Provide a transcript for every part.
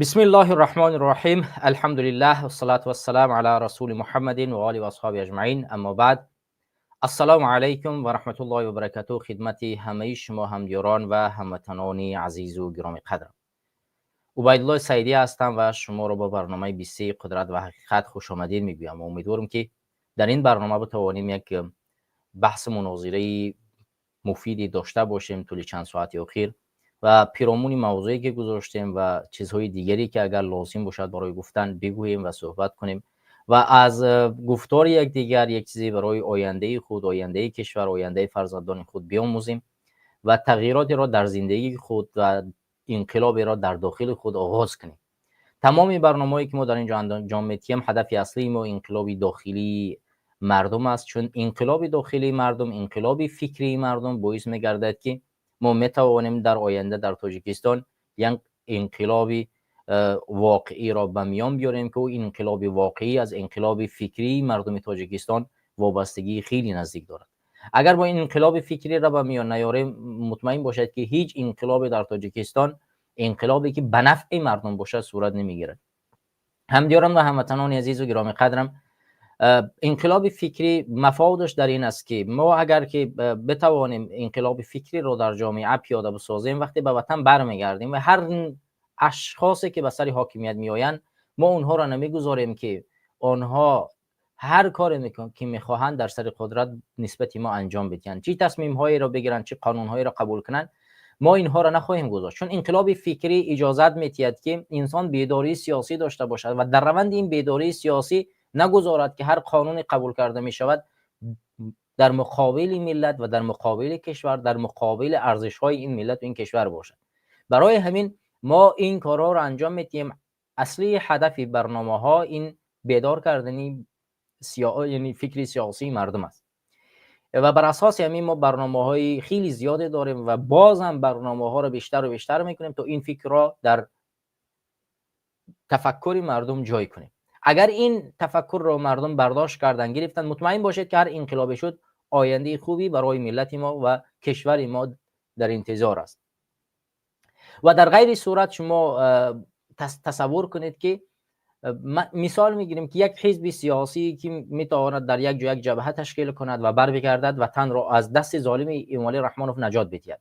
بسم الله الرحمن الرحیم. الحمد لله والصلاة والسلام علی رسول محمد و آله و اصحابه اجمعین. اما بعد، السلام علیکم و رحمت الله و برکاته. خدمت همه شما همدیاران و هموطنان عزیز و گرامی قدر، عبیدالله سعیدی هستم و شما را با برنامه 23 قدرت و حقیقت خوش آمدید میگویم و امیدوارم که در این برنامه بتوانیم یک بحث مناظره مفیدی داشته باشیم طول چند ساعت اخیر و پیرامون موضوعی که گذاشتیم و چیزهای دیگری که اگر لازم باشد برای گفتن بگوییم و صحبت کنیم و از گفتار یکدیگر یک چیزی برای آینده خود، آینده کشور، آینده فرزندان خود بیاموزیم و تغییراتی را در زندگی خود و انقلابی را در داخل خود آغاز کنیم. تمام برنامه‌هایی که ما در اینجا انجام میدیم، هدف اصلی ما انقلاب داخلی مردم است، چون انقلاب داخلی مردم، انقلاب فکری مردم باعث میگردد که ما میتوانیم در آینده در تاجیکستان یک انقلاب واقعی را به میان بیاریم که او انقلاب واقعی از انقلاب فکری مردم تاجیکستان وابستگی خیلی نزدیک دارد. اگر با این انقلاب فکری را به میان نیاریم، مطمئن باشد که هیچ انقلاب در تاجیکستان، انقلابی که به نفع مردم باشد، صورت نمیگیرد. همدیاران و هموطنان عزیز و گرامی قدرم، انقلاب فکری مفادش در این است که ما اگر که بتوانیم انقلاب فکری رو در جامعه پیاده بسازیم، وقتی به وطن برمیگردیم و هر اشخاصی که به سر حاکمیت میآیند، ما اونها را نمیگذاریم که آنها هر کاری که میخواهند در سر قدرت نسبت ما انجام بدهند، چی تصمیم هایی را بگیرند، چه قانون هایی را قبول کنند، ما اینها را نخواهیم گذاشت، چون انقلاب فکری اجازت میتید که انسان بیداری سیاسی داشته باشد و در روند این بیداری سیاسی نگذارد که هر قانونی قبول کرده می شود در مقابل ملت و در مقابل کشور، در مقابل ارزش های این ملت و این کشور باشد. برای همین ما این کارها را انجام میدیم. اصلی هدف برنامه ها این بیدار کردنی یعنی فکری سیاسی مردم است و بر اساس همین ما برنامه های خیلی زیادی داریم و باز هم برنامه ها را بیشتر و بیشتر میکنیم تا این فکر را در تفکر مردم جای کنیم. اگر این تفکر را مردم برداشت کردن، گرفتن، مطمئن باشید که هر انقلابی شد، آینده خوبی برای ملت ما و کشور ما در انتظار است. و در غیر صورت شما تصور کنید که مثال میگیریم که یک حزب سیاسی که میتواند در یک جای یک جبهه تشکیل کند و بر بگردد، وطن را از دست ظالم امامعلی رحمانوف نجات بدهد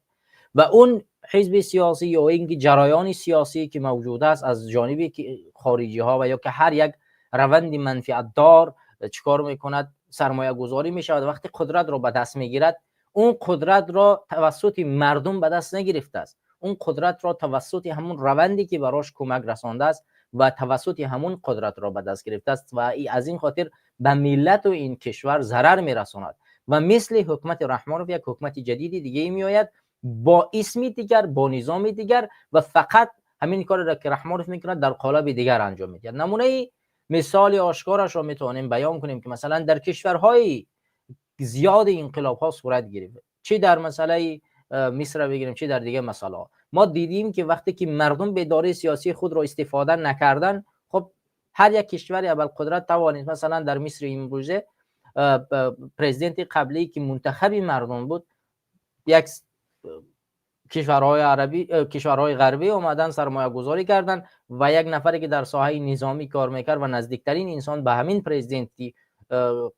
و اون حزب سیاسی یا اینکه جریان سیاسی که موجود است، از جانبی که خارجی ها و یا که هر یک روند منفعت دار چیکار میکند؟ سرمایه گذاری میشود. وقتی قدرت را به دست میگیرد، اون قدرت را توسط مردم به دست نگرفته است، اون قدرت را توسط همون روندی که براش کمک رسانده است و توسط همون قدرت را به دست گرفته است و از این خاطر به ملت و این کشور ضرر میرساند. و مثل حکومت رحمانوف یک حکومت جدید دیگه میآید با اسم دیگر، با نظام دیگر و فقط همین کار را که رحمانوف میکند در قالب دیگر انجام میدهد. نمونه مثال آشکارش را میتوانیم بیان کنیم که مثلا در کشورهای زیاد انقلاب ها صورت گرفت، چه در مسئله مصر بگیریم، چه در دیگه مسئله ها. ما دیدیم که وقتی که مردم بیداری سیاسی خود را استفاده نکردن، خب هر یک کشوری ابر قدرت توانست، مثلا در مصر امروزه پرزیدنت قبلی که منتخب مردم بود، یک کشورهای عربی، کشورهای غربی اومدن سرمایه گذاری کردن و یک نفری که در ساحه نظامی کار میکرد و نزدیکترین انسان به همین پرزیدنتی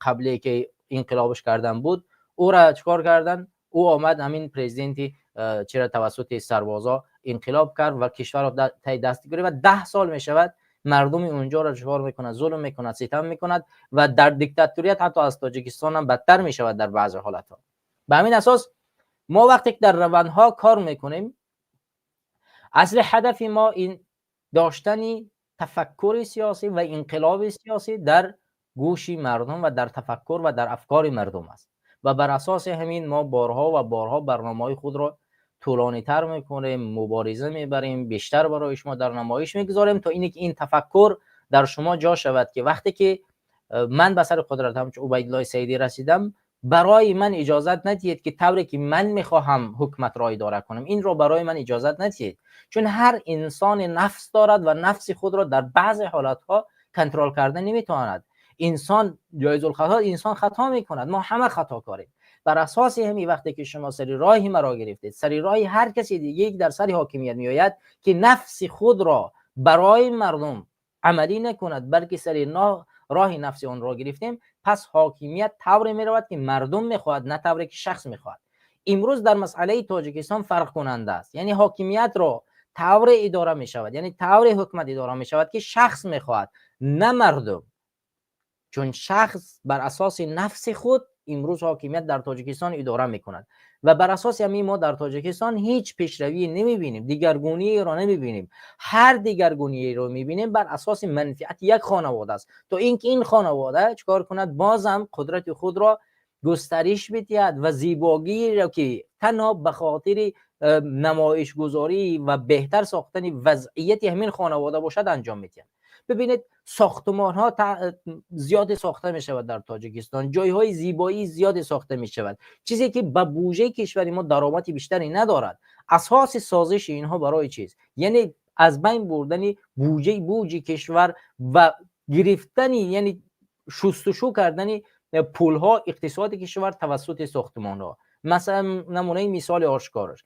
قبلی که انقلابش کردن بود، او را چکار کردن؟ او آمد همین پرزیدنتی چرا توسط سربازا انقلاب کرد و کشور را تای دست گرفت و 10 سال میشود مردم اونجا را چکار میکند؟ ظلم میکند، ستم میکند و در دیکتاتوریت حتی از تاجیکستان هم بدتر میشود در بعض حالت ها. به همین اساس ما وقتی که در روندها کار میکنیم، اصل هدف ما این داشتن تفکر سیاسی و انقلاب سیاسی در گوش مردم و در تفکر و در افکار مردم است و بر اساس همین ما بارها و بارها برنامه های خود را طولانی تر میکنیم، مبارزه میبریم، بیشتر برای شما در نمایش میگذاریم تا اینکه این تفکر در شما جا شود که وقتی که من به سر قدرت همچون عبیدالله سعیدی رسیدم، برای من اجازت ندهید که طوری که من میخواهم حکومت را اداره کنم. این را برای من اجازت ندهید، چون هر انسان نفس دارد و نفس خود را در بعض حالتها کنترل کرده نمیتواند. انسان جایز الخطا، انسان خطا میکند، ما همه خطا کاریم. بر اساس همین وقتی که شما سری راهی مرا گرفتید، سری راهی هر کسی دیگه در سر حاکمیت میآید که نفس خود را барои мардум амалӣ накунад, балки сари роҳи нафси онро гирифтем, пас ҳокимият тавре меравад, ки мардум мехоҳад, на тавре ки шахс мехоҳад. Имрӯз дар масъалаи Тоҷикистон фарқкунанда аст, яъне ҳокимиятро тавре идора мешавад, яъне тавре ҳукумат идора мешавад, ки шахс мехоҳад, на мардум, чун шахс бар асоси нафси худ имрӯз ҳокимият дар Тоҷикистон идора мекунад ва бар асоси ҳамин мо дар Тоҷикистон ҳеҷ пешравӣ намебинем, дигаргуниро намебинем. Ҳар дигаргуниро мебинем, бар асоси манфиати як хонавода аст, то инки ин хонавода чикор кунад? Бозам қудрати худро густариш бидиҳад ва зебогиро, ки танҳо ба хотири намоишгузорӣ ва беҳтар сохтани вазъияти ҳамин хонавода бошад, анҷом медиҳад. Бибинед, сохтмонҳо зиёде сохта мешавад дар Тоҷикистон, ҷойҳои зебоӣ зиёде сохта мешавад, чизе ки ба буҷаи кишвари мо даромади бештаре надорад. Асоси созиши инҳо барои чист? Яъне аз байн бурдани буҷаи кишвар ва гирифтани, яъне шустушу кардани пулҳо, иқтисоди кишвар тавассути сохтмонҳо. Масалан, намунаи мисоли ошкораш: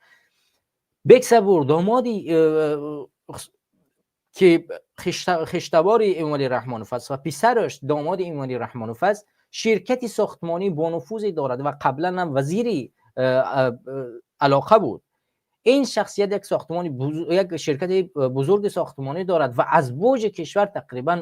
Бексабур, домоди ки хештабори Эмомалӣ Раҳмонов аст ва писараш домоди Эмомалӣ Раҳмонов аст, ширкати сохтмонӣ бонуфузе дорад ва қаблан ҳам вазири алоқа буд. Ин шахсият як сохтмони, як ширкати бузурги сохтмонӣ дорад ва аз боҷи кишвар тақрибан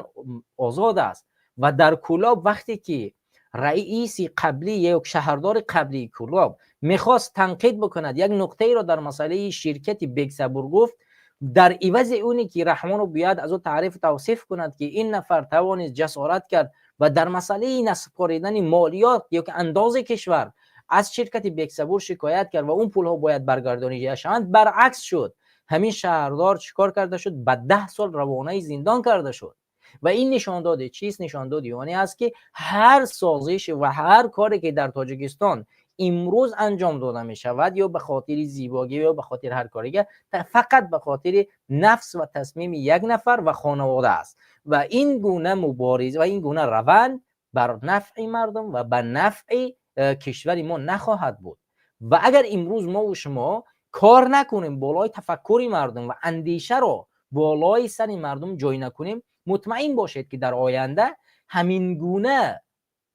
озод аст. Ва дар Кӯлоб вақте ки раиси қаблӣ ё шаҳрдори қаблии Кӯлоб мехост танқид бикунад як нуқтаеро дар масъалаи ширкати Бексабур, гуфт, дар ивази оне ки Раҳмонов биёяд, аз ӯ таърифу тавсиф кунад, ки ин нафар тавонист, ҷасорат кард ва дар масъалаи насупоридани молиёт ё ки андози кишвар аз ширкати Бексабур шикоят кард ва он пулҳо бояд баргардонида шаванд, баръакс шуд. Ҳамин шаҳрдор чӣ кор карда шуд? Ба 10 сол равонаи зиндон карда шуд. Ва ин нишондоди чист? Нишондоди оне аст, ки ҳар созиш ва ҳар коре ки дар Тоҷикистон имрӯз анҷом дода мешавад, ё ба хотири зебогӣ, ё ба хотири ҳар кори дигар, фақат ба хотири нафс ва тасмими як нафар ва хонавода аст. Ва ин гуна мубориза ва ин гуна раванд бар нафъи мардум ва ба нафъи кишвари мо нахоҳад буд. Ва агар имрӯз мову шумо кор накунем болои тафаккури мардум ва андешаро болои сари мардум ҷой накунем, мутмаин бошед, ки дар оянда ҳамин гуна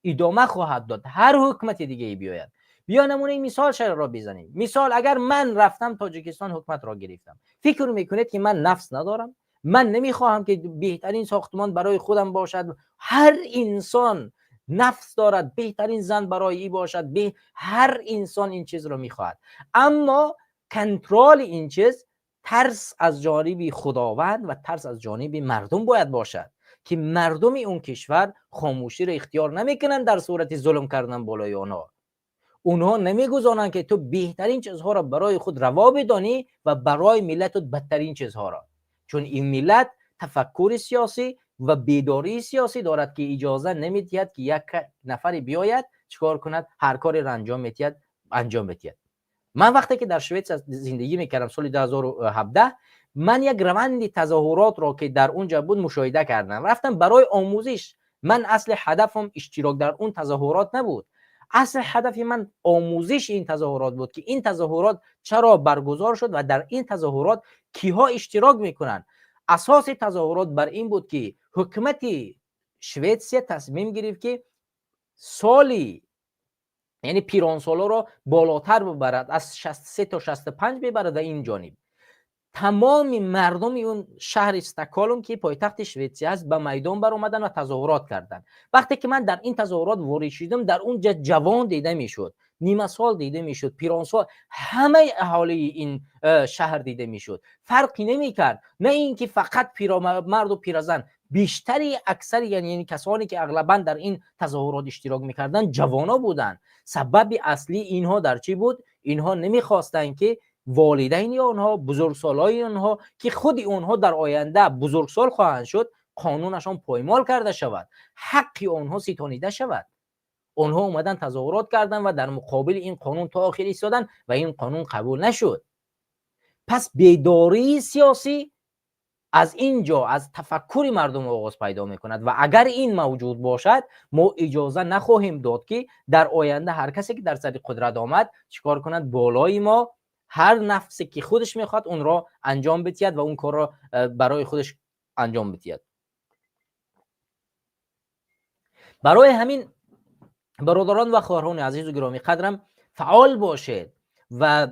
идома хоҳад дод, ҳар ҳукумати дигаре биёяд. Биё, намунаи мисол шаро бизанем. Мисол, агар ман рафтам Тоҷикистон, ҳукуматро гирифтам, фикр мекунед, ки ман нафс надорам? Ман намехоҳам, ки беҳтарин сохтмон барои худам бошад? Ҳар инсон нафс дорад, беҳтарин зан барои и бошад. Ҳар инсон ин чизро мехоҳад, аммо контроли ин чиз тарс аз ҷониби Худованд ва тарс аз ҷониби мардум бояд бошад, ки мардуми он кишвар хомӯширо ихтиёр намекунанд дар сурати зулм кардан болои онҳо. Онҳо намегузоранд, ки ту беҳтарин чизҳоро барои худ раво бидонӣ ва барои миллатут бадтарин чизҳоро, чун ин миллат тафаккури сиёсӣ ва бедории сиёсӣ дорад, ки иҷоза намедиҳад, ки як нафаре биёяд, чӣ кор кунад, ҳар кореро анҷом медиҳад, анҷом медиҳад. Ман вақте ки дар Шветсия зиндагӣ мекардам, соли 2017, ман як раванди тазоҳуротро, ки дар он ҷо буд, мушоҳида кардам. Рафтам барои омӯзиш. Ман асли ҳадафам иштирок дар он тазоҳурот набуд. Асли ҳадафи ман омӯзиши ин тазоҳурот буд, ки ин тазоҳурот чаро баргузор шуд ва дар ин тазоҳурот киҳо иштирок мекунанд. Асоси тазоҳурот бар ин буд, ки ҳукумати Шветсия тасмим гирифт, ки соли, яъне пиронсолоро болотар бибарад, аз 63 то 65 бибарад. Ва ин ҷониб тамоми мардуми он шаҳри Стокгольм, ки пойтахти Шветсия аст, ба майдон баромаданд ва тазоҳурот карданд. Вақте ки ман дар ин тазоҳурот ворид шудам, дар он ҷа ҷавон дида мешуд, нимасол дида мешуд, пиронсол, ҳамаи аҳолии ин шаҳр дида мешуд, фарқи намекард. На ин ки фақат пиромарду пиразан, бештари аксари, яъне касоне ки ағлабан дар ин тазоҳурот иштирок мекарданд, ҷавоно буданд. Сабаби аслии инҳо дар чӣ буд? Инҳо намехостанд, ки волидайни онҳо, бузургсолои онҳо, ки худи онҳо дар оянда бузургсол хоҳанд шуд, қонунашон поймол карда шавад, ҳаққи онҳо ситонида шавад. Онҳо омадан, тазоҳурот карданд ва дар муқобили ин қонун то охир истоданд ва ин қонун қабул нашуд. Пас бедории сиёсӣ аз ин ҷо, аз тафаккури мардум оғоз пайдо мекунад. Ва агар ин мавҷуд бошад, мо иҷоза нахоҳем дод, ки дар оянда ҳар касе ки дар сари қудрат омад, чӣ кор кунад? Болои мо ҳар нафсе ки худаш мехоҳад, онро анҷом бидиҳад ва он корро барои худаш. انجام بدهد. برای همین برادران و خواهران عزیز و گرامی قدرم، فعال باشید و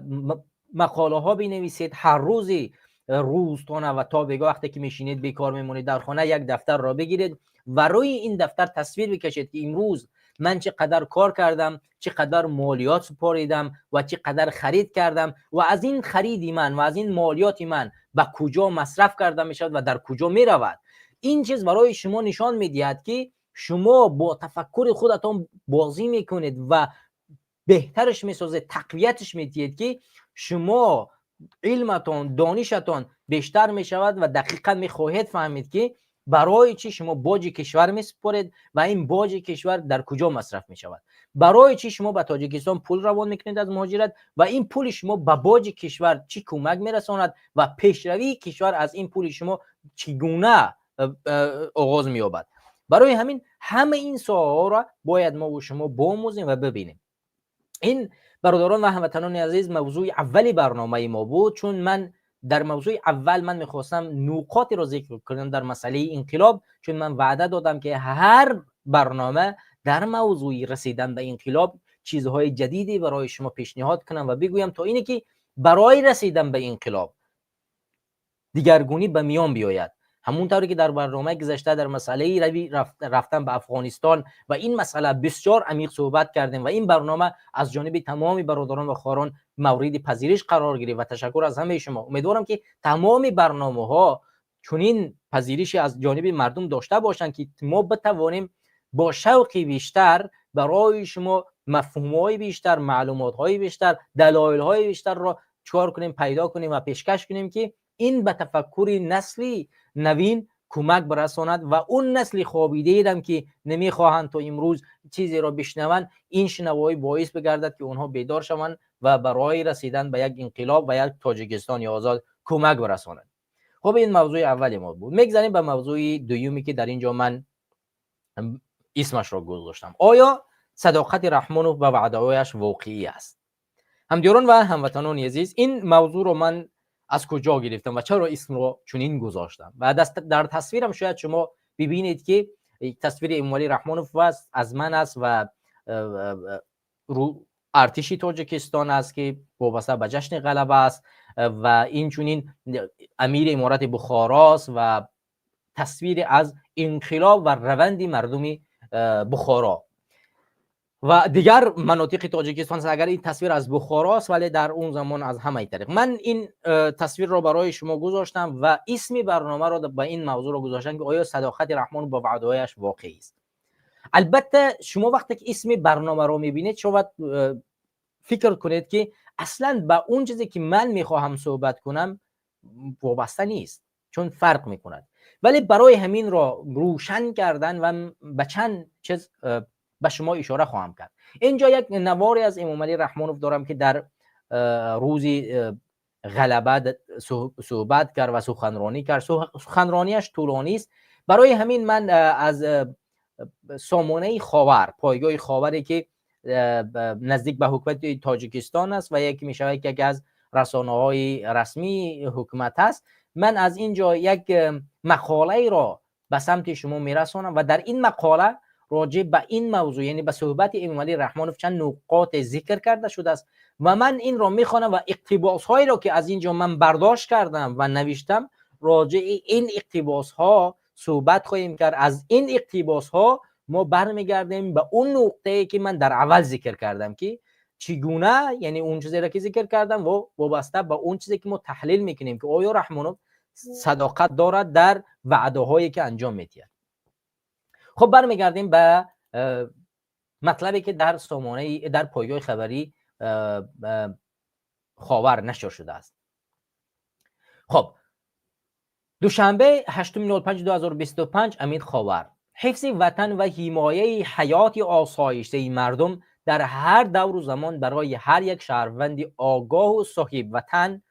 مقاله ها بنویسید. هر روزی روزتانه و تا بگاه وقتی که میشینید بیکار میمونید در خانه، یک دفتر را بگیرید و روی این دفتر تصویر بکشید که امروز من چقدر کار کردم، چقدر مالیات سپاریدم و چقدر خرید کردم و از این خریدی من و از این مالیات من به کجا مصرف کرده میشود و در کجا میرود. این چیز برای شما نشان میدهد که شما با تفکر خودتان بازی میکنید و بهترش میسازید، تقویتش میدهید که شما علمتان، دانشتان بیشتر میشود و دقیقا میخواهید فهمید که برای چی شما باج کشور میسپارید و این باج کشور در کجا مصرف میشود، برای چی شما به تاجیکستان پول روان میکنید از مهاجرت و این پول شما به باج کشور چی کمک میرساند و پیشروی کشور از این پول شما چگونه آغاز مییابد. برای همین همه این سوال‌ها را باید ما و شما بآموزیم و ببینیم. این برادران و هموطنان عزیز موضوع اولی برنامه ما بود، چون من در موضوع اول من میخواستم نقاطی را ذکر کنم در مسئله انقلاب، چون من وعده دادم که هر برنامه در موضوع رسیدن به انقلاب چیزهای جدیدی برای شما پیشنهاد کنم و بگویم تا اینه که برای رسیدن به انقلاب دیگرگونی به میان بیاید. همون طوری که در برنامه گذشته در مسئله رفتن به افغانستان و این مسئله بسیار عمیق صحبت کردیم و این برنامه از جانب تمام برادران و خواهران مورد پذیرش قرار گرفت و تشکر از همه شما. امیدوارم که تمام برنامه ها چنین پذیرشی از جانب مردم داشته باشند که ما بتوانیم با شوق بیشتر برای شما مفهوم های بیشتر، معلومات های بیشتر، دلایل های بیشتر را چکار کنیم، پیدا کنیم و پیشکش کنیم که این به تفکر نسلی نوین کمک برساند و اون نسل خوابیده هم که نمیخواهند تا امروز چیزی را بشنوند، این شنوایی باعث بگردد که اونها بیدار شوند و برای رسیدن به یک انقلاب و یک تاجیکستان آزاد کمک برسانند. خب این موضوع اولی ما بود. میگذریم به موضوع دویمی که در اینجا من اسمش را گذاشتم: آیا صداقت رحمانوف به وعده‌هایش واقعی است؟ همدیاران و هموطنان عزیز، این موضوع رو من از کجا گرفتم و چرا اسم رو چنین گذاشتم؟ و در تصویرم شاید شما ببینید که تصویر امامعلی رحمانوف است، از من است و ارتشی تاجیکستان است که وابسته به جشن غلبه است و این چنین امیر امارت بخارا است و تصویر از انقلاب و روند مردم بخارا و دیگر مناطق تاجیکستان است. اگر این تصویر از بخارا است، ولی در اون زمان از همه طریق من این تصویر را برای شما گذاشتم و اسم برنامه را به این موضوع را گذاشتم که آیا صداقت رحمان با وعده‌هایش واقعی است. البته شما وقتی که اسم برنامه را میبینید شاید فکر کنید که اصلا به اون چیزی که من میخواهم صحبت کنم وابسته نیست، چون فرق میکند. ولی برای همین را روشن کردن و به چند چیز به شما اشاره خواهم کرد. اینجا یک نواری از امامعلی رحمانوف دارم که در روزی غلبه صحبت کرد و سخنرانی کرد. سخنرانیش طولانی است، برای همین من از سامانه خاور، پایگاه خاوری که نزدیک به حکومت تاجیکستان است و یکی میشود که یکی از رسانه های رسمی حکومت است، من از اینجا یک مقاله را به سمت شما میرسانم و در این مقاله راجع به این موضوع، یعنی به صحبت امامعلی رحمانوف، چند نقاط ذکر کرده شده است و من این را میخوانم و اقتباس هایی را که از اینجا من برداشت کردم و نوشتم راجع این اقتباس ها صحبت خواهیم کرد. از این اقتباس ها ما برمیگردیم به اون نقطه که من در اول ذکر کردم که چگونه، یعنی اون چیزی را که ذکر کردم و وابسته به اون چیزی که ما تحلیل میکنیم که آیا رحمانوف صداقت دارد در وعده هایی که انجام میدهد. خب برمیگردیم به مطلبی که در سامانه در پایگاه خبری خاور نشر شده است. خب دوشنبه 8/05/2025، امید خاور: حفظ وطن و حمایه حیات آسایشته مردم در هر دور و زمان برای هر یک شهروند آگاه و صاحب وطن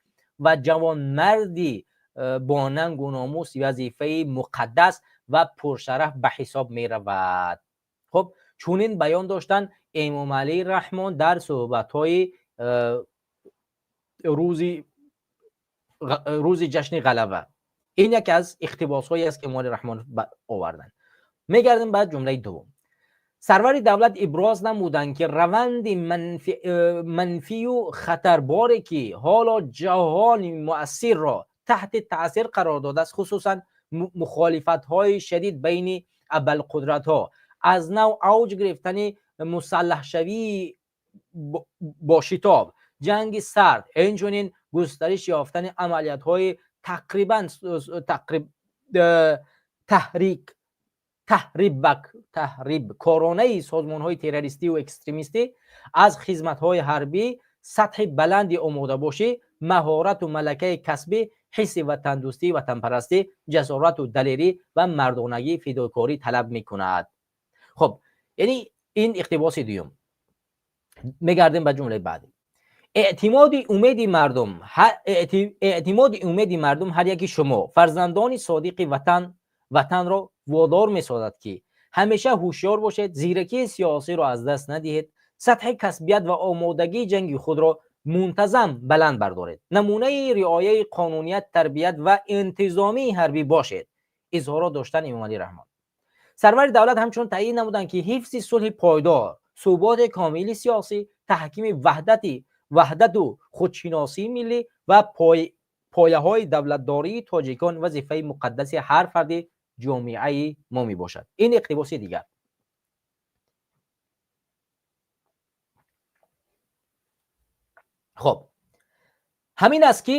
و جوانمردی با ننگ و ناموس وظیفه مقدس و پرشرف به حساب می رود. خب چونین بیان داشتن امامعلی رحمان در صحبت های روزی جشن غلبه. Ин яке аз иқтибосҳое аст, ки Эмомалӣ Раҳмонов оварданд. Мегардем ба ҷумлаи дуввум. Сарвари давлат иброз намуданд, ки раванди манфию хатарборе, ки ҳоло ҷаҳони муассирро таҳти таъсир қарор додааст, хусусан мухолифатҳои шадид байни абарқудратҳо, аз нав авҷ гирифтани мусаллаҳшавии бо шитоб, ҷанги сард, инчунин густариш ёфтани амалиятҳои тақрибан таҳрибкоронаи созмонҳои террористию экстремистӣ, аз хизматҳои ҳарбӣ сатҳи баланди омодабошӣ, маҳорату малакаи касбӣ, ҳисси ватандӯстӣ, ватанпарастӣ, ҷасорату далерӣ ва мардонагӣ, фидокорӣ талаб мекунад. Хуб, яъне ин иқтибоси дуюм. Мегардем ба ҷумлаи баъдӣ. Эътимоди умеди мардум ҳар яки шумо, фарзандони содиқи ватан, ватанро водор месозад, ки ҳамеша ҳушёр бошед, зиракии сиёсиро аз даст надиҳед, сатҳи касбият ва омодагии ҷанги худро мунтазам баланд бардоред, намунаи риояи қонуният, тарбият ва интизомии ҳарбӣ бошед, изҳорот доштан Эмомалӣ Раҳмон. Сарвари давлат ҳамчунин таъйин намуданд, ки ҳифзи сулҳи пойдор, суботи комили сиёсӣ, таҳкими ваҳдату худшиносии миллӣ ва пояҳои давлатдории тоҷикон вазифаи муқаддаси ҳар фарди ҷомеаи мо мебошад. Ин иқтибоси дигар. Хуб, ҳамин аст, ки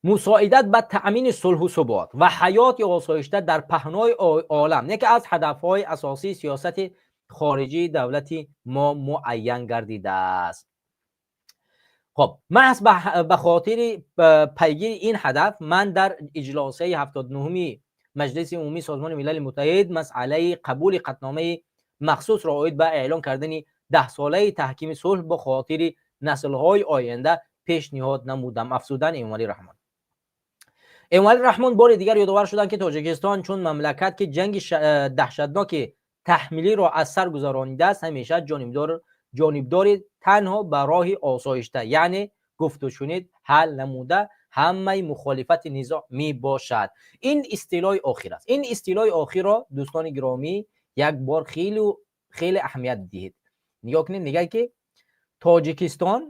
мусоидат ба таъмини сулҳу субот ва ҳаёти осоишта дар паҳнои олам яке аз ҳадафҳои асосии сиёсати хориҷии давлати мо муайян гардидааст. Хуб, маҳз ба хотири пайгири ин ҳадаф ман дар иҷлосияи 79-уми Маҷлиси Умумии Созмони Милали Муттаҳид масъалаи қабули қатъномаи махсусро оид ба эълон кардани 10-солаи таҳкими сулҳ бо хотири наслҳои оянда пешниҳод намудам, афзудан Эмомалӣ Раҳмон. Эмомалӣ Раҳмон бори дигар ёдовар шуданд, ки Тоҷикистон чун мамлакат, ки ҷанги даҳшатноки таҳмилиро аз сар гузаронидааст, ҳамеша ҷонибдори танҳо ба роҳи осоишта, яъне гуфтушунид ҳал намуда ҳамаи мухолифати низоъ мебошад. Ин истилоҳи охир аст. Ин истилоҳи охирро, дӯстони гиромӣ, як бор хеле хеле аҳамият диҳед. Нигоҳ кунед, мегӯяд, ки Тоҷикистон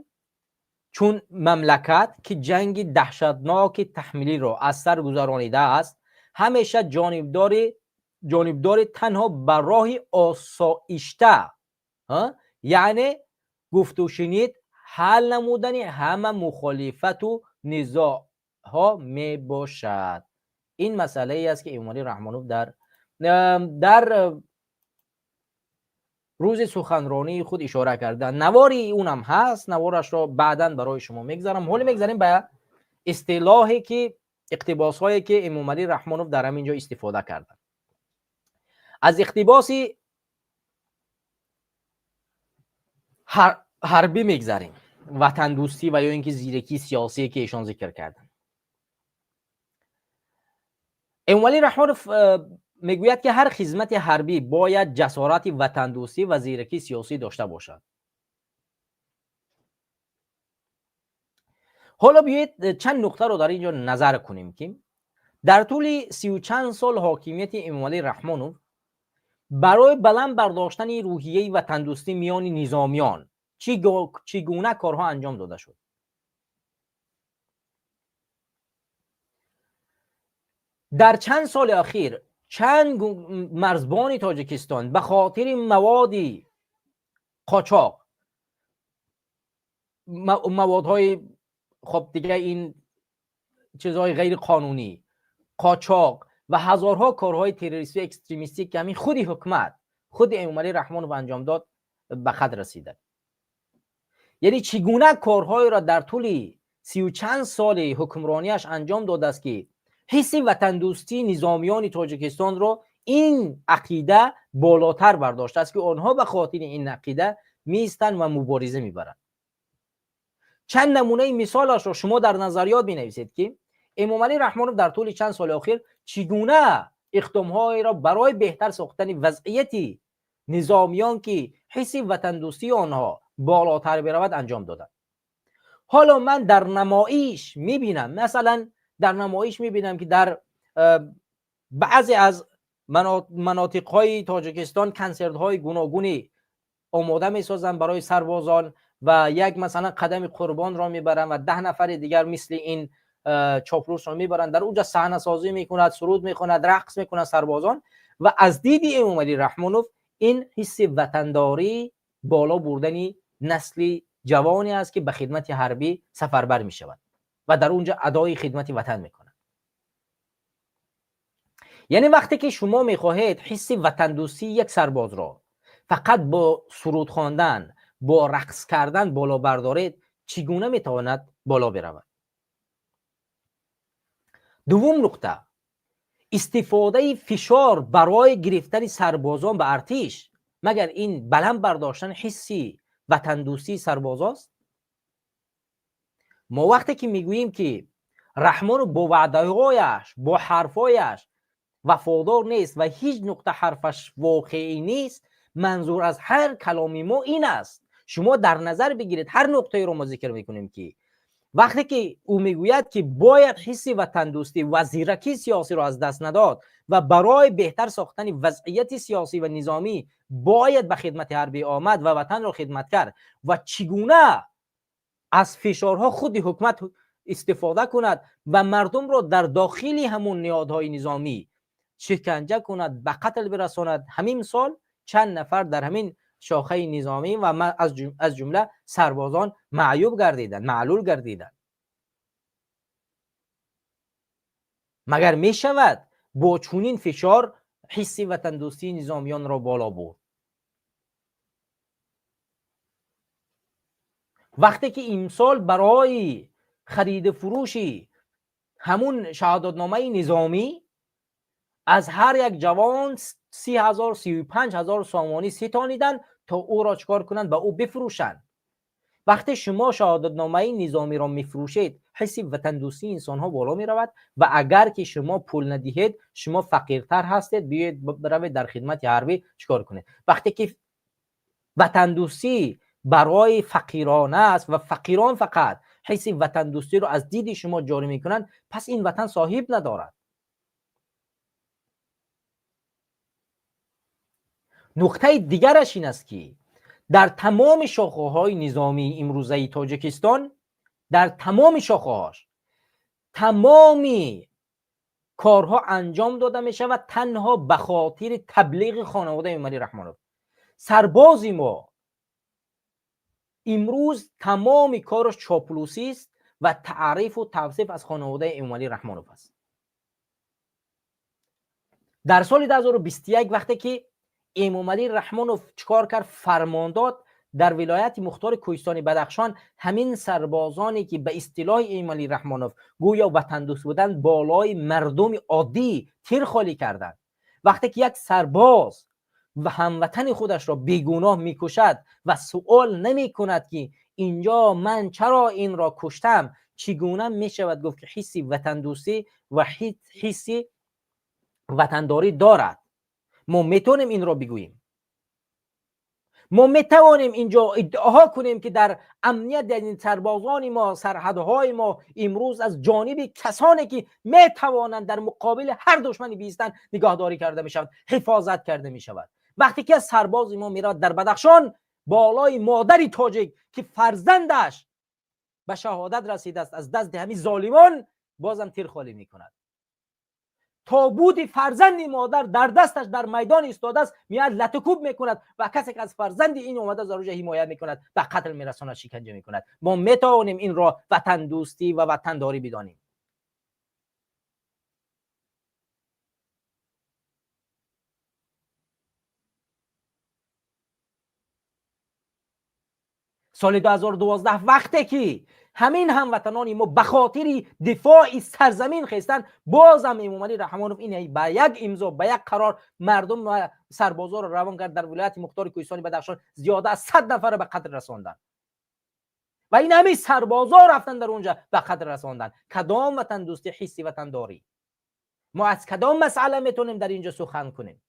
чун мамлакат, ки ҷанги даҳшатноки таҳмилиро аз сар гузаронидааст, ҳамеша ҷонибдори танҳо ба роҳи осоишта, яъне гуфтушунид ҳал намудани ҳама мухолифату низоъҳо мебошад. Ин масъалае аст, ки Эмомалӣ Раҳмонов дар рӯзи суханронии худ ишора карда. Навори унам ҳаст, наворашро баъдан барои шумо мегзарам. Ҳоло мегзарем ба истилоҳе, ки иқтибосҳое, ки Эмомалӣ Раҳмонов дар ҳамин ҷо истифода карданд. Аз иқтибоси ҳарбӣ мегзарем, ватандӯстӣ ва ё ин ки зиракии сиёсие, ки эшон зикр карданд. Эмомалӣ Раҳмонов мегӯяд, ки ҳар хизмати ҳарбӣ бояд ҷасорати ватандӯстӣ ва зиракии сиёсӣ дошта бошад. Ҳоло биёед, чанд нуқтаро дар ин ҷо назар кунем, ки дар тӯли сию чанд сол ҳокимияти Эмомалӣ Раҳмонов барои баланд бардоштани рӯҳияи ватандӯстӣ миёни низомиён чӣ гуна корҳо анҷом дода шуд. Дар чанд соли охир чанд марзбони Тоҷикистон ба хотири маводи қочоқ, маводҳои, хоб, дига ин чизҳои ғайриқонунӣ, қочоқ ва ҳазорҳо корҳои террористию экстремистӣ, ки ҳамин худи ҳукумат, худи Эмомалӣ Раҳмонов анҷом дод, ба хат расиданд. Яъне чӣ гуна корҳоеро дар тӯли сию чанд соли ҳукмронияш анҷом додааст, ки ҳисси ватандӯстии низомиёни Тоҷикистонро ин ақида болотар бардоштааст, ки онҳо ба хотири ин ақида меистанд ва мубориза мебаранд. Чанд намунаи мисолашро шумо дар назариёт менависед, ки Эмомалӣ Раҳмонов дар тӯли чанд соли охир чӣ гуна иқдомҳоеро барои беҳтар сохтани вазъияти низомиён, ки ҳисси ватандӯстии онҳо болотар биравад, анҷом доданд. Ҳоло ман дар намоиш мебинам, масалан, дар намоиш мебинам, ки дар بعضی از مناطق‌های تاجیکستان کنسرت‌های گوناگونی آماده می‌سازند برای سربازان و یک مثلا قدم قربان را میبرند و 10 نفر دیگر مثل این چاپلوس را میبرند، در اونجا صحنه سازی میکند، سرود میکند، رقص میکند سربازان. و از دید امامعلی رحمانوف این حس وطنداری بالا بردن نسل جوانی است که به خدمت حربی سفربر میشود و در اونجا ادای خدمت وطن میکند. یعنی وقتی که شما میخواهید حس وطندوستی یک سرباز را فقط با سرود خواندن، با رقص کردن بالا بردارید، چگونه میتواند بالا برود؟ دوم نقطه، استفاده فشار برای گرفتن سربازان به ارتش، مگر این بلند برداشتن حسی وطندوستی سرباز است؟ ما وقتی که میگوییم که رحمان با وعده‌هایش، با حرفایش وفادار نیست و هیچ نقطه حرفش واقعی نیست، منظور از هر کلامی ما این است. شما در نظر بگیرید هر نقطه رو ما ذکر میکنیم که وقتی که او میگوید که باید حس وطندوستی و زیرکی سیاسی را از دست نداد و برای بهتر ساختن وضعیت سیاسی و نظامی باید به خدمت حربی آمد و وطن را خدمت کرد و چگونه از فشارها خود حکومت استفاده کند و مردم را در داخل همون نهادهای نظامی شکنجه کند، به قتل برساند. همین سال چند نفر در همین شاخه نظامی و از جمله سربازان معیوب گردیدند، معلول گردیدند. مگر می شود با چنین فشار حس وطندوستی نظامیان را بالا برد؟ وقتی که امسال برای خرید فروشی همون شهادتنامه نظامی از هر یک جوان 30,000 35,000 سامانی ستانیدن تا او را چکار کنند؟ به او بفروشند. وقتی شما شهادتنامه نظامی را میفروشید، حس وطندوستی انسان ها بالا می رود و اگر که شما پول ندهید شما فقیرتر هستید، بیاید بروید در خدمت حربی چکار کنید. وقتی که وطندوستی برای فقیران است و فقیران فقط حس وطندوستی را از دید شما جاری میکنند، پس این وطن صاحب ندارد. نقطه دیگرش این است که در تمام شاخه‌های نظامی امروزه تاجیکستان، در تمام شاخه‌هاش تمامی کارها انجام داده می شود تنها به خاطر تبلیغ خانواده امامعلی رحمانوف. سرباز ما امروز تمام کارش چاپلوسی است و تعریف و توصیف از خانواده امامعلی رحمانوف است. در سال 2021 وقتی که امامعلی رحمانوف چکار کرد؟ فرمان داد در ولایت مختار کوهستان بدخشان همین سربازانی که به اصطلاح امامعلی رحمانوف گویا وطن دوست بودند بالای مردم عادی تیر خالی کردند. وقتی که یک سرباز و هموطن خودش را بیگناه میکشد و سوال نمی کند که اینجا من چرا این را کشتم، چگونه میشود گفت که حسی وطن دوستی و حسی وطنداری دارد؟ ما میتونیم این را بگوییم. ما میتوانیم اینجا ادعا کنیم که در امنیت این سربازان ما، سرحدهای ما امروز از جانب کسانی که میتوانند در مقابل هر دشمنی بیستند نگاهداری کرده میشود، حفاظت کرده میشود. وقتی که سرباز ما میرود در بدخشان بالای مادری تاجیک که فرزندش به شهادت رسیده است از دست همین ظالمان، بازم تیر خالی میکند. تابوت فرزند مادر در دستش در میدان ایستاده است، میاد لط و کوب میکند و کسی که از فرزند این اومده از روش حمایت میکند به قتل میرساند، شکنجه میکند. ما میتوانیم این را وطن دوستی و وطنداری بدانیم. سال 2012 وقتی که همین هموطنان ما به خاطر دفاع سرزمین خواستند، بازم امامعلی رحمانوف این با یک امضا، با یک قرار مردم و سربازا را روان کرد در ولایت مختار کوهستان بدخشان، زیاده از 100 نفر را به قتل رساندند و این همین سربازا رفتن در اونجا به قتل رساندند. کدام وطن دوستی، حسی وطنداری؟ ما از کدام مسئله میتونیم در اینجا سخن کنیم؟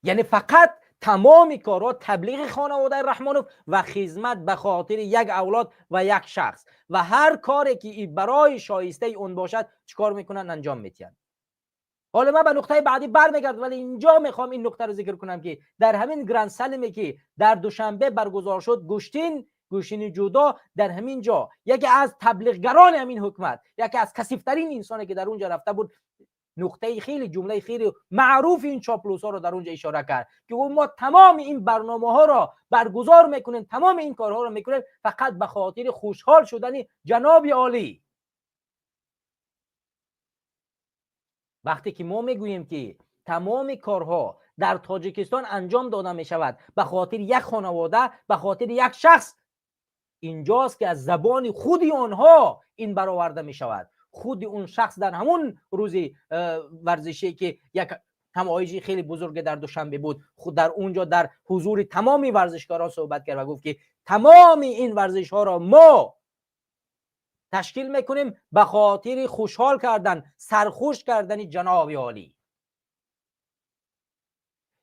یعنی فقط تمام کارها تبلیغ خانواده رحمانوف و خدمت به خاطر یک اولاد و یک شخص و هر کاری که برای شایسته اون باشد چیکار میکنن؟ انجام میدن. حالا من به نقطه بعدی برمیگردم، ولی اینجا میخوام این نقطه رو ذکر کنم که در همین گرند سلمی که در دوشنبه برگزار شد، گوشتین جودا، در همین جا یکی از تبلیغگران همین حکومت، یکی از کثیف‌ترین انسانی که در اونجا رفته بود، نقطه خیلی جمله خیلی معروف این چاپلوس‌ها رو در اونجا اشاره کرد که ما تمام این برنامه‌ها را برگزار میکنیم، تمام این کارها رو میکنیم فقط به خاطر خوشحال شدن جناب عالی. وقتی که ما میگوییم که تمام کارها در تاجیکستان انجام داده میشود به خاطر یک خانواده، به خاطر یک شخص، اینجاست که از زبان خودی آنها این برآورده میشود. خود اون شخص در همون روز ورزشی که یک همایش خیلی بزرگ در دوشنبه بود، خود در اونجا در حضور تمام ورزشکاران صحبت کرد و گفت که تمام این ورزش ها را ما تشکیل میکنیم به خاطر خوشحال کردن، سرخوش کردن جناب عالی،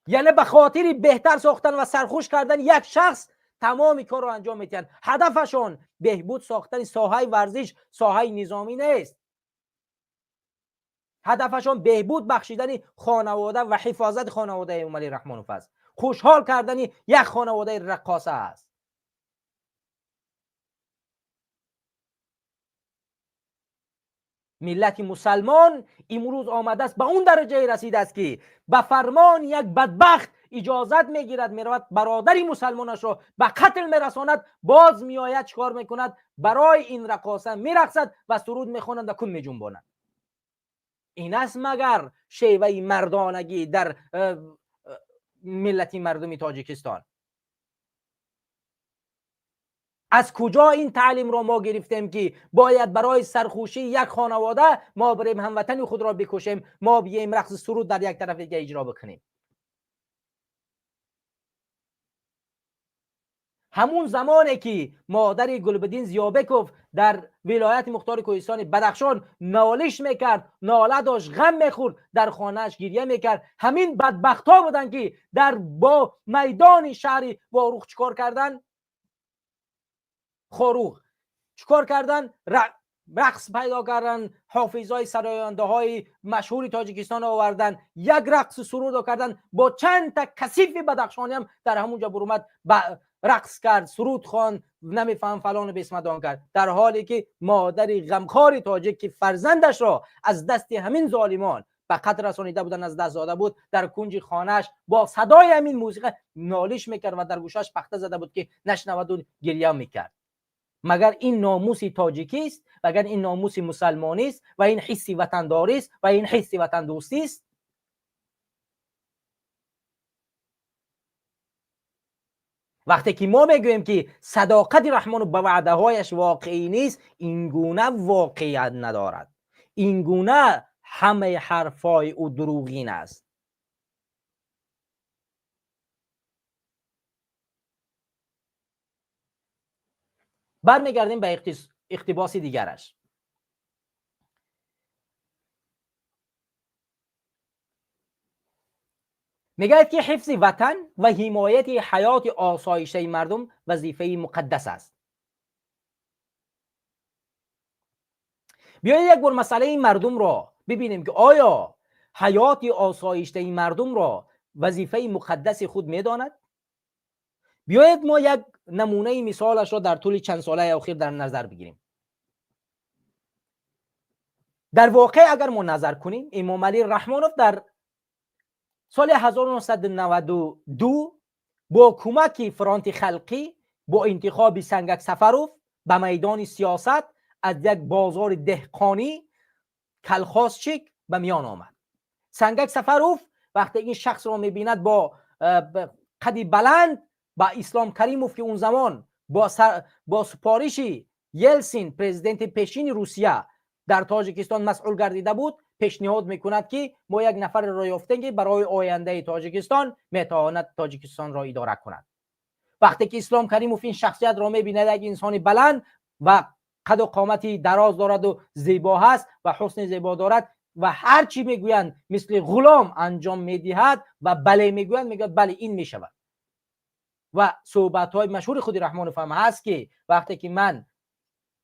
یعنی به خاطر بهتر ساختن و سرخوش کردن یک شخص تمام کار رو انجام میدن. هدفشون بهبود ساختن ساحه ورزش، ساحه نظامی نیست. هدفشون بهبود بخشیدن خانواده و حفاظت خانواده امامعلی رحمانوف است، خوشحال کردن یک خانواده رقاصه است. ملت مسلمان امروز آمده است به اون درجه رسیده است که به فرمان یک بدبخت اجازت میگیرد، میرود برادری مسلمانش را به قتل میرساند، باز میآید چکار میکند؟ برای این رقاصه میرقصد و سرود میخواند و کن میجنباند. این است مگر شیوه مردانگی در ملت مردم تاجیکستان؟ از کجا این تعلیم را ما گرفتیم که باید برای سرخوشی یک خانواده ما بریم هموطن خود را بکشیم، ما بیایم رقص سرود در یک طرف دیگه اجرا بکنیم؟ همون زمانی که مادر گلبدین زیابکوف در ولایت مختار کوهستان بدخشان نالش میکرد، ناله داشت، غم میخورد، در خانهش گریه میکرد، همین بدبخت ها بودن که در با میدان شهر واروخ چکار کردن؟ خاروغ چکار کردن؟ رقص پیدا کردن، حافظای سراینده های مشهور تاجیکستان آوردن، یک رقص سرود کردن، با چند تا کثیف بدخشانی هم در همونجا برومد رقص کرد، سرود خواند، نمیفهم فلان بسمدان کرد، در حالی که مادر غمخوار تاجیک که فرزندش را از دست همین ظالمان به قتل رسانیده بودن، از دست داده بود، در کنج خانهش با صدای همین موسیقی نالش میکرد و در گوشش پخته زده بود که نشنود و گریه میکرد. مگر این ناموس تاجیکی است؟ مگر این ناموس مسلمانی است؟ و این حسی وطنداری است؟ و این حسی وطن دوستی است؟ وقتی که ما میگوییم که صداقت رحمان به وعده هایش واقعی نیست، این گونه واقعیت ندارد، این گونه همه حرفای او دروغین است. برمیگردیم به اقتباس دیگرش. میگه که حفظ وطن و حمایت حیات آسایشی مردم وظیفه مقدس است. بیایید یک بار مسئله مردم را ببینیم که آیا حیات آسایشی مردم را وظیفه مقدس خود میداند؟ بیایید ما یک نمونه مثالش را در طول چند ساله اخیر در نظر بگیریم. در واقع اگر ما نظر کنیم، امام علی رحمانوف در سال 1992 با کمک فرانت خلقی با انتخاب سنگک سفروف به میدان سیاست از یک بازار دهقانی کلخاسچیک به میان آمد. سنگک سفروف وقتی این شخص را میبیند با قدی بلند با اسلام کریموف که اون زمان با سپارش یلسین پرزیدنت پیشین روسیه در تاجیکستان مسئول گردیده بود، پیشنهاد میکند که ما یک نفر را یافتیم که برای آینده تاجیکستان میتواند تاجیکستان را اداره کند. وقتی که اسلام کریموف این شخصیت را میبیند، یک انسان بلند و قد و قامتی دراز دارد و زیبا هست و حسن زیبا دارد، ва ҳар чӣ мегӯянд мисли ғулом анҷом медиҳад ва бале мегӯянд, мегӯяд бале ин мешавад. Ва суҳбатҳои машҳури худи Раҳмонов ҳам ҳаст, ки вақте ки ман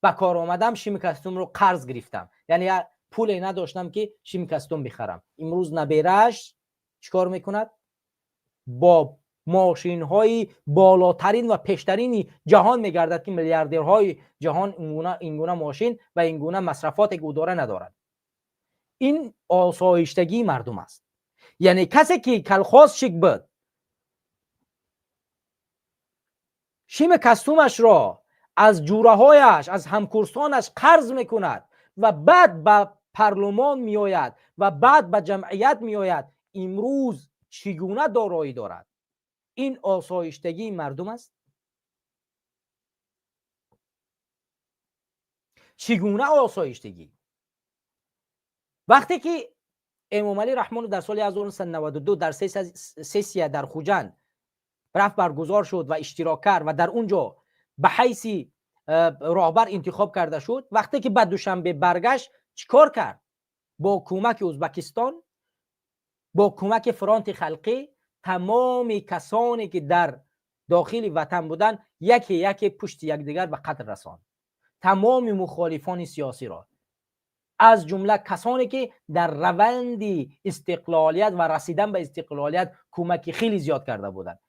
ба кор омадам, шими костюмро қарз гирифтам, яъне пуле надоштам, ки шими костюм бихарам. Имрӯз наберааш чӣ кор мекунад? Бо мошинҳои болотарин ва пештарини ҷаҳон мегардад, ки миллиардерҳои ҷаҳон ин гуна мошин ва ин гуна масрафоте ки ӯ дора надорад. Ин осоиштагии мардум аст. Яъне касе ки колхозчик буд, шими костюмашро аз ҷураҳояш, аз ҳамкурсонаш қарз мекунад ва баъд ба парлумон меояд ва баъд ба ҷамъият меояд. Имрӯз чӣ гуна дороӣ дорад? Ин осоиштагии мардум аст? Чӣ гуна осоиштагӣ? Вақте ки Эмомалӣ Раҳмонов дар соли 1992 дар сессия дар Хуҷанд рафт, баргузор шуд ва иштирок кард ва дар он ҷо ба ҳайси роҳбар интихоб карда шуд, вақте ки ба Душанбе баргашт, чӣ кор кард? Бо кӯмаки Ӯзбекистон, бо кӯмаки Фронти халқӣ тамоми касоне ки дар дохили ватан буданд, яке яке пушти якдигар ба қатл расонд, тамоми мухолифони сиёсиро, аз ҷумла касоне ки дар раванди истиқлолият ва расидан ба истиқлолият кӯмаки хеле зиёд карда буданд.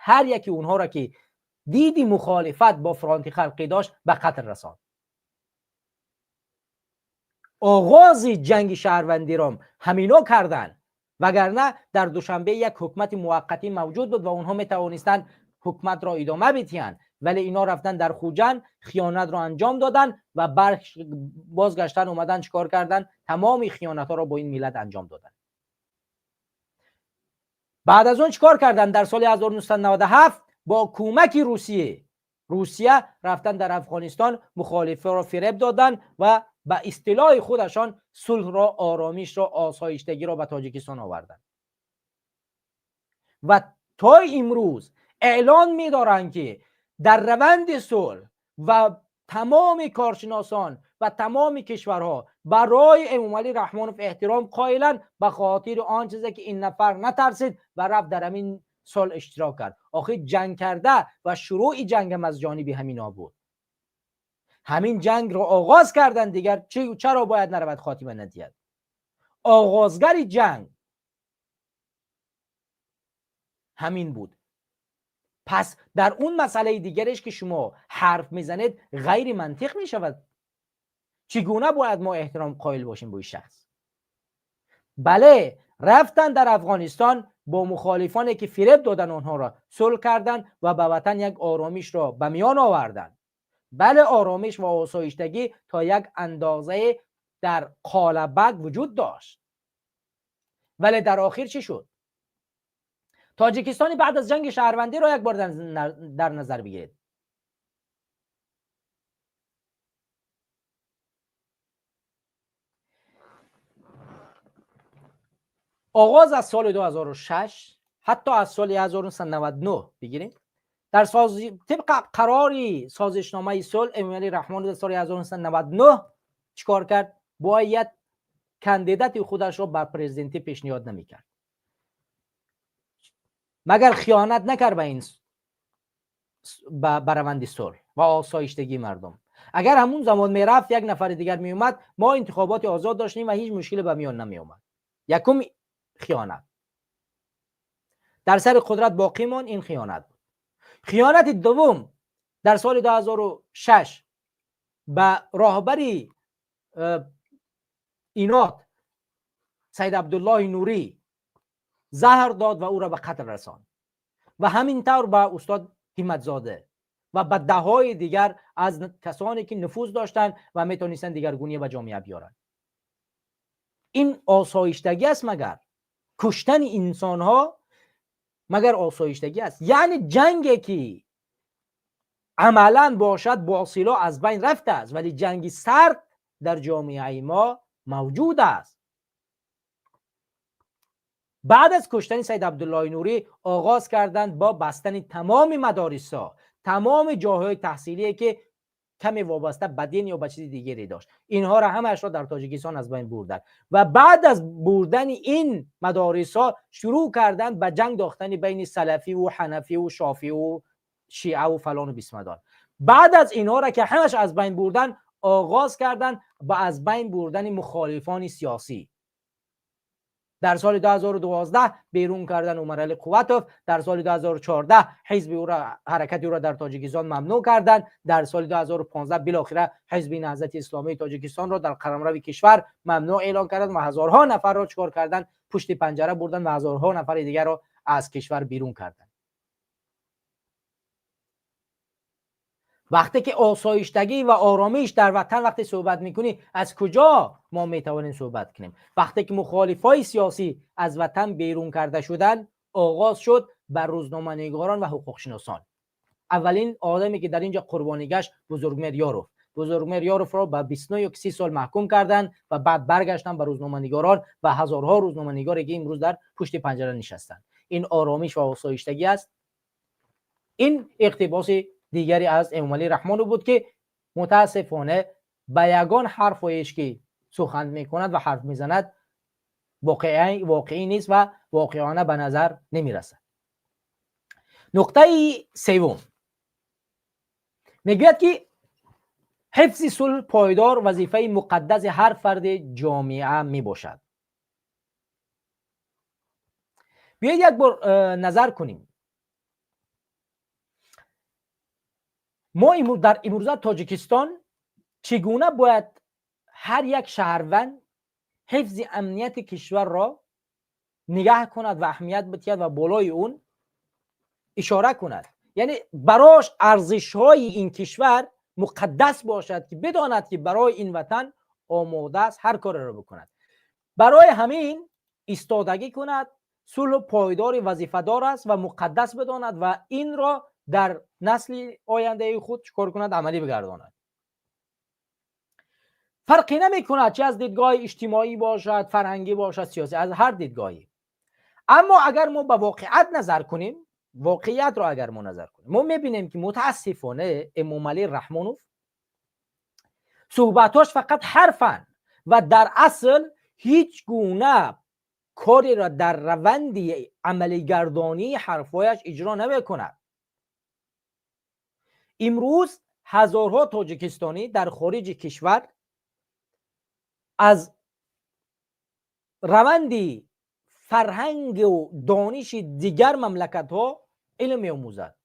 Ҳар яке онҳоро ки диди мухолифат бо Фронти халқӣ дошт, ба қатл расонд. Оғози ҷанги шаҳрвандиро ҳамино карданд, вагарна дар Душанбе як ҳукумати муваққатӣ мавҷуд буд ва онҳо метавонистанд ҳукуматро идома бидиҳанд, вале ино рафтан дар Хуҷанд хиёнатро анҷом доданд ва бозгаштан омадан чӣ кор карданд? Тамоми хиёнатҳоро бо ин миллат анҷом доданд. Баъд аз он чӣ кор карданд? Дар соли 1997 бо кӯмаки Русия рафтан дар Афғонистон мухолифаро фиреб доданд ва ба истилоҳи худашон сулҳро, оромишро, осоиштагиро ба Тоҷикистон оварданд ва то имрӯз эълон медоранд, ки дар раванди сулҳ ва тамоми коршиносон ва тамоми кишварҳо барои Эмомалӣ Раҳмонов эҳтиром қоиланд ба хотири он чизе ки ин нафар натарсид ва рафт дар ҳамин сулҳ иштирок кард. Охир ҷанг карда ва шурӯъи ҷангам аз ҷониби ҳамино буд. Ҳамин ҷангро оғоз карданд, дигар чаро бояд наравад, хотима надиҳад? Оғозгари ҷанг ҳамин буд. Пас дар он масъалаи дигареш ки шумо ҳарф мезанед, ғайри мантиқ мешавад. Чӣ гуна бояд мо эҳтиром қоил бошем бо ин шахс? Бале, рафтан дар Афғонистон бо мухолифоне ки фиреб додан, онҳоро сулҳ карданд ва ба ватан як оромишро ба миён оварданд. Бале, оромиш ва осоиштагӣ то як андозае дар қолабак вуҷуд дошт, вале дар охир чӣ шуд? Тоҷикистони баъд аз ҷанги шаҳрвандиро як бор дар назар бигиред. Оғоз аз соли 2006, ҳатто аз соли 1999 бигирем, дар тибқи қарори созишномаи сулҳ Эмомалӣ Раҳмонов дар соли 1999 чӣ кор кард? Бояд кандидати худашро ба президентӣ пешниҳод намекард. Магар хиёнат накард ба ин ба раванди сулҳ ва осоиштагии мардум? Агар ҳамун замон мерафт, як нафари дигар меомад, мо интихоботи озод доштем ва ҳеҷ мушкиле ба миён намеомад. Якум хиёнат дар сари қудрат боқӣ монд, ин хиёнат буд. Хиёнати дуввум дар соли 2006 ба роҳбари Инот Саид Абдуллоҳи Нурӣ заҳр дод ва ӯро ба қатл расонд ва ҳамин тавр ба устод Ҳимматзода ва ба даҳҳои дигар аз касоне ки нуфуз доштанд ва метавонистанд дигаргунӣ ба ҷомеа биёранд. Ин осоиштагӣ аст? Магар куштани инсонҳо магар осоиштагӣ аст? Яъне ҷанге ки амалан бошад бо силоҳ аз байн рафтааст, вале ҷанги сард дар ҷомеаи мо мавҷуд аст. Баъд аз куштани Саид Абдуллоҳи Нурӣ оғоз карданд бо бастани тамоми мадорисҳо, тамоми ҷойҳои таҳсилие ки کمی وابسته به دین یا به چیز دیگری داشت. اینها را همش را در تاجیکستان از بین بردن و بعد از بردن این مدارس ها شروع کردن به جنگ داختن بین سلفی و حنفی و شافعی و شیعه و فلان و بیسمدان. بعد از اینها را که همش از بین بردن، آغاز کردن به از بین بردن مخالفان سیاسی. در سال 2012 بیرون کردن عمرعلی قوتوف، در سال 2014 حزب او را، حرکت او را در تاجیکستان ممنوع کردند، در سال 2015 بالاخره حزب نهضت اسلامی تاجیکستان را در قلمرو کشور ممنوع اعلان کردند و هزارها نفر را چکار کردند؟ پشت پنجره بردن و هزارها نفر دیگر را از کشور بیرون کردند. وقتی که آسایشتگی و آرامش در وطن وقتی صحبت میکنی، از کجا ما میتوانیم صحبت کنیم؟ وقتی که مخالفای سیاسی از وطن بیرون کرده شدن، آغاز شد بر روزنامه‌نگاران و حقوقشناسان. اولین آدمی که در اینجا قربانی گشت بزرگمهر یاروف. بزرگمهر یاروف را به 29 یا 30 سال محکوم کردند و بعد برگشتن به روزنامه‌نگاران و هزارها روزنامه‌نگاری که امروز در پشت پنجره نشستند. این آرامش و آسایشتگی است. این اقتباس دیگری از امامعلی رحمان بود که متاسفانه به یگان حرفایش که سخن میکند و حرف میزند واقعی نیست و واقعانه به نظر نمیرسد. نقطه سوم میگوید که حفظ صلح پایدار وظیفه مقدس هر فرد جامعه میباشد. بیایید یک بار نظر کنیم. ما در امروزه تاجیکستان چگونه باید هر یک شهروند حفظ امنیت کشور را نگاه کند و اهمیت بدهد و بالای اون اشاره کند، یعنی براش ارزش های این کشور مقدس باشد که بداند که برای این وطن آماده است هر کار را بکند، برای همین ایستادگی کند، صلح پایدار وظیفه دار است و مقدس بداند و این را در نسل آینده خود چکار کند؟ عملی بگرداند. فرقی نمی کند چه از دیدگاه اجتماعی باشد، فرهنگی باشد، سیاسی، از هر دیدگاهی. اما اگر ما به واقعیت نظر کنیم، واقعیت را اگر ما نظر کنیم، ما میبینیم که متاسفانه امامعلی رحمانوف صحبتاش فقط حرفن و در اصل هیچ گونه کاری را در روند عملی گردانی حرفایش اجرا نمیکند. امروز هزارها تاجیکستانی در خارج کشور از روند فرهنگ و دانش دیگر مملکت ها علم می‌آموزند.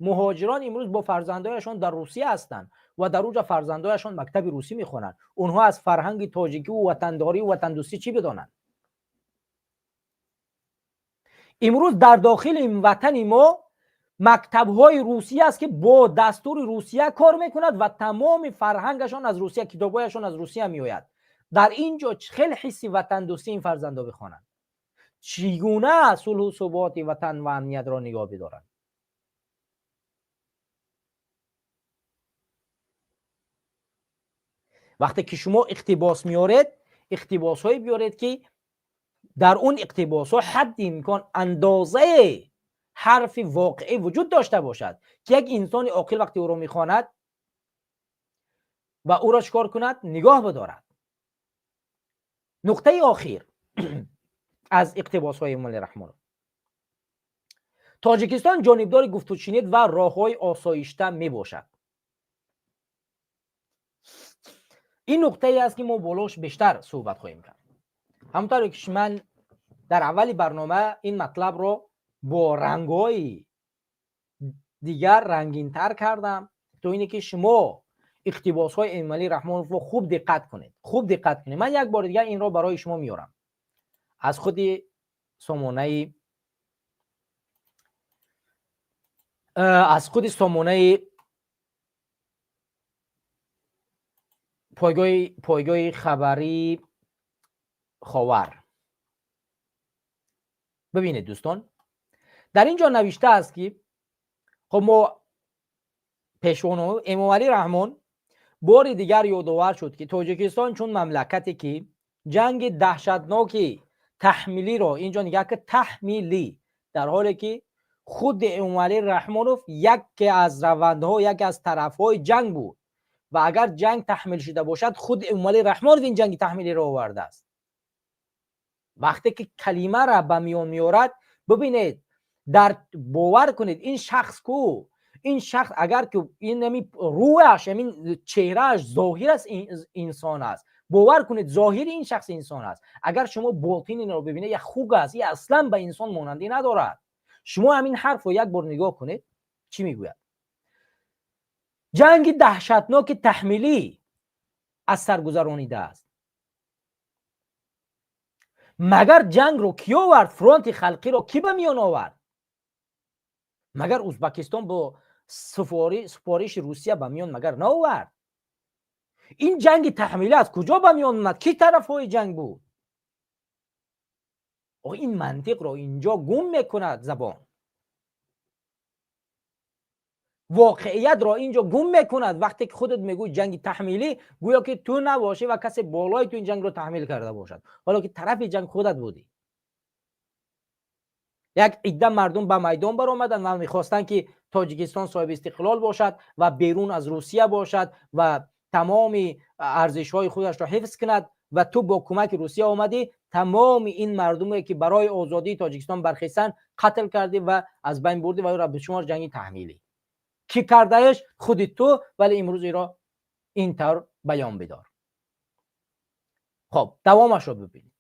مهاجران امروز با فرزندایشان در روسیه هستند و در اونجا فرزندایشان مکتب روسی میخوانند. اونها از فرهنگ تاجیکی و وطنداری و وطندوستی چی بدانند؟ امروز در داخل این وطن ما مکتب‌های روسیه است که با دستور روسیه کار میکند و تمام فرهنگشان از روسیه، کتاب‌هایشان از روسیه میآید. در اینجا خیلی حسی وطندوستی این فرزندا بخوانند، چگونه صلح و ثبات وطن و امنیت را نگاه بدارند. وقتی که شما اقتباس میارید، اقتباس های بیارید که در اون اقتباس ها حد امکان اندازه حرف واقعی وجود داشته باشد که یک انسان عاقل وقتی او را میخواند و او را چکار کند؟ نگاه بدارد. نقطه آخر از اقتباس های امامعلی رحمان: تاجیکستان جانبدار گفت و شنید و راه های آسایشته می باشد. این نقطه ای است که ما بالاش بیشتر صحبت خواهیم کرد. همونطور که من در اول برنامه این مطلب رو با رنگ‌های دیگر رنگین‌تر کردم تا اینه که شما اقتباس‌های امامعلی رحمانوف رو خوب دقت کنید. خوب دقت کنید. من یک بار دیگر این رو برای شما میارم از خود سامانه، از خود سامانه پایگاه خبری خاور. ببینید دوستان، در اینجا نوشته است که خب ما پیشوانو امامعلی رحمان بار دیگر یادآور شد که تاجیکستان چون مملکتی که جنگ دهشتناکی تحمیلی را اینجا نگاه که تحمیلی، در حالی که خود امامعلی رحمانوف یکی از روندها، یکی از طرفهای جنگ بود. Ва агар ҷанг таҳмил шуда бошад, худ Эмомалӣ Раҳмонов ин ҷанги таҳмилиро овардааст. Вақте ки калимаро ба миён меорад, бибинед, дар бовар кунед, ин шахс ку, ин шахс агар ки ин рӯяш, ҳамин чеҳрааш зоҳир аст, инсон аст. Бовар кунед, зоҳири ин шахс инсон аст. Агар шумо ботинро бибинед, як хук аст, и аслан ба инсон монандӣ надорад. Шумо ҳамин ҳарфро як бор нигоҳ кунед, чӣ мегӯяд: ҷанги даҳшатноки таҳмилӣ аз сар гузаронидааст. Магар ҷангро кӣ овард? Фронти халқиро кӣ ба миён овард? Магар Узбакистон бо супориши Русия ба миён магар наовард? Ин ҷанги таҳмилӣ аз куҷо ба миён омад? Кӣ тарафҳои ҷанг буд? Ин мантиқро инҷо гум мекунад забон, воқеиятро инҷо гум мекунад. Вақте ки худат мегӯӣ ҷанги таҳмилӣ, гӯё ки ту набошӣ ва касе болои ту ин ҷангро таҳмил карда бошад, ҳоло ки тарафи ҷанг худат будӣ. Як идда мардум ба майдон баромаданд ва мехостанд, ки Тоҷикистон соҳиби истиқлол бошад ва берун аз Русия бошад ва тамоми арзишҳои худашро ҳифз кунад. Ва ту бо кӯмаки Русия омадӣ, тамоми ин мардуме ки барои озодии Тоҷикистон бархестанд, қатл кардӣ ва аз байн бурдӣ ва ӯро бишумор ҷанги таҳмилӣ. Кӣ кардаеш? Худи ту. Вале имрӯз иро ин тавр баён бидор. Хоб, давомашро бибинед.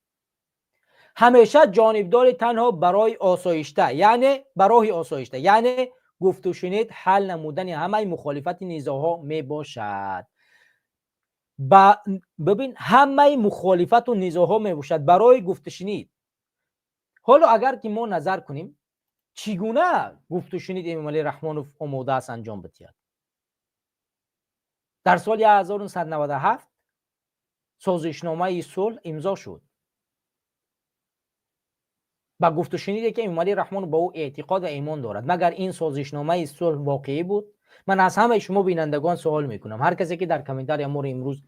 Ҳамеша ҷонибдори танҳо барои осоишта, яъне ба роҳи осоишта, яъне гуфтушунид ҳал намудани ҳамаи мухолифати низоъҳо мебошад. Бибин, ҳамаи мухолифату низоъҳо мебошад барои гуфтушунид. Ҳоло агар ки мо назар кунем, чӣ гуна гуфтушунид Эмомалӣ Раҳмонов омода аст анҷом бидиҳад? Дар соли 1997 созишномаи сулҳ имзо шуд. Ба гуфтушуниде ки Эмомалӣ Раҳмонов ба ӯ эътиқод ва имон дорад, магар ин созишномаи сулҳ воқеӣ буд? Ман аз ҳамаи шумо бинандагон суол мекунам, ҳар касе ки дар комментария моро имрӯз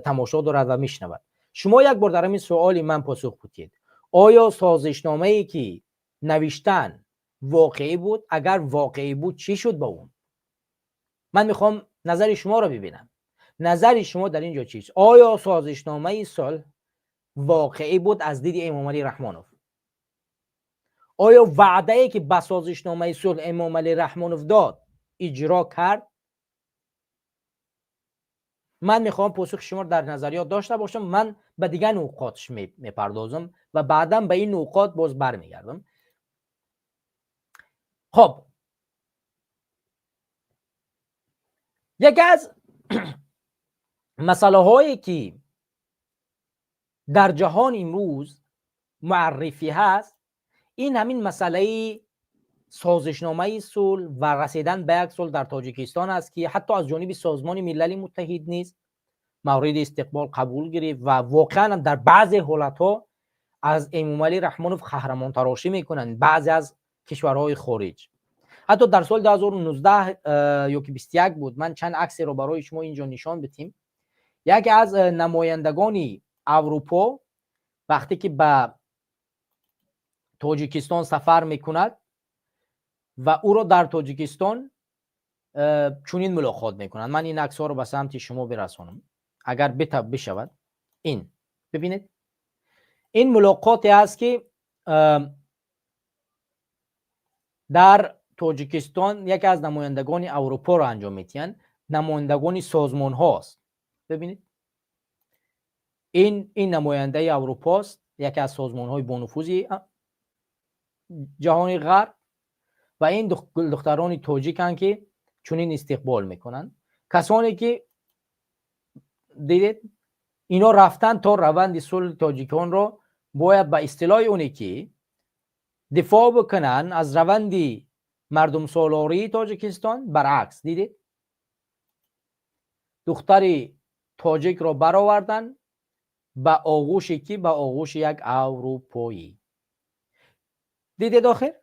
тамошо дорад ва мешунавад, шумо як бор дар ҳамин суоли ман посух будед: оё созишномае ки навиштан воқеӣ буд? Агар воқеӣ буд, чӣ шуд ба он? Ман мехоҳам назари шуморо бибинам. Назари шумо дар ин ҷо чист? Оё созишномаи сулҳ воқеӣ буд аз диди Эмомалӣ Раҳмонов? Оё ваъдае ки ба созишномаи сулҳ Эмомалӣ Раҳмонов дод, иҷро кард? Ман мехоҳам посухи шуморо дар назариёт дошта бошам. Ман ба дигар нуқотш мепардозам ва баъдан ба ин нуқот боз бармегардам. Хоб, яке аз масъалаҳое ки дар ҷаҳон имрӯз муаррифӣ ҳаст, ин ҳамин масъалаи созишномаи сулҳ ва расидан ба як сулҳ дар Тоҷикистон аст, ки ҳатто аз ҷониби Созмони Милали Муттаҳид низ мавриди истиқбол қабул гирифт. Ва воқеан дар баъзе ҳолатҳо аз Эмомалӣ Раҳмонов қаҳрамонтарошӣ мекунанд баъзе аз кишварҳои хориҷ. Ҳатто дар соли 2019 ё ки 21 буд, ман чанд аксеро барои шумо инҷо нишон бидиҳем. Яке аз намояндагони Аврупо вақте ки ба Тоҷикистон сафар мекунад ва ӯро дар Тоҷикистон чунин мулоқот мекунанд. Ман ин аксҳоро ба самти шумо бирасонам, агар бишавад. Ин бибинед, ин мулоқоте аст, ки дар Тоҷикистон яке аз намояндагони Аврупоро анҷом медиҳанд, намояндагони созмонҳост. Бибинед, ин намояндаи Аврупост, яке аз созмонҳои бонуфузи ҷаҳони ғарб, ва ин духтарони тоҷиканд, ки чунин истиқбол мекунанд. Касоне ки дидед, ино рафтан то раванди сулҳи тоҷиконро бояд ба истилоҳи оне ки дифоъ бикунанд аз раванди мардумсолории Тоҷикистон. Баръакс, дидед, духтари тоҷикро бароварданд ба оғӯши ки? Ба оғӯши як аврупоӣ. Дидед, охир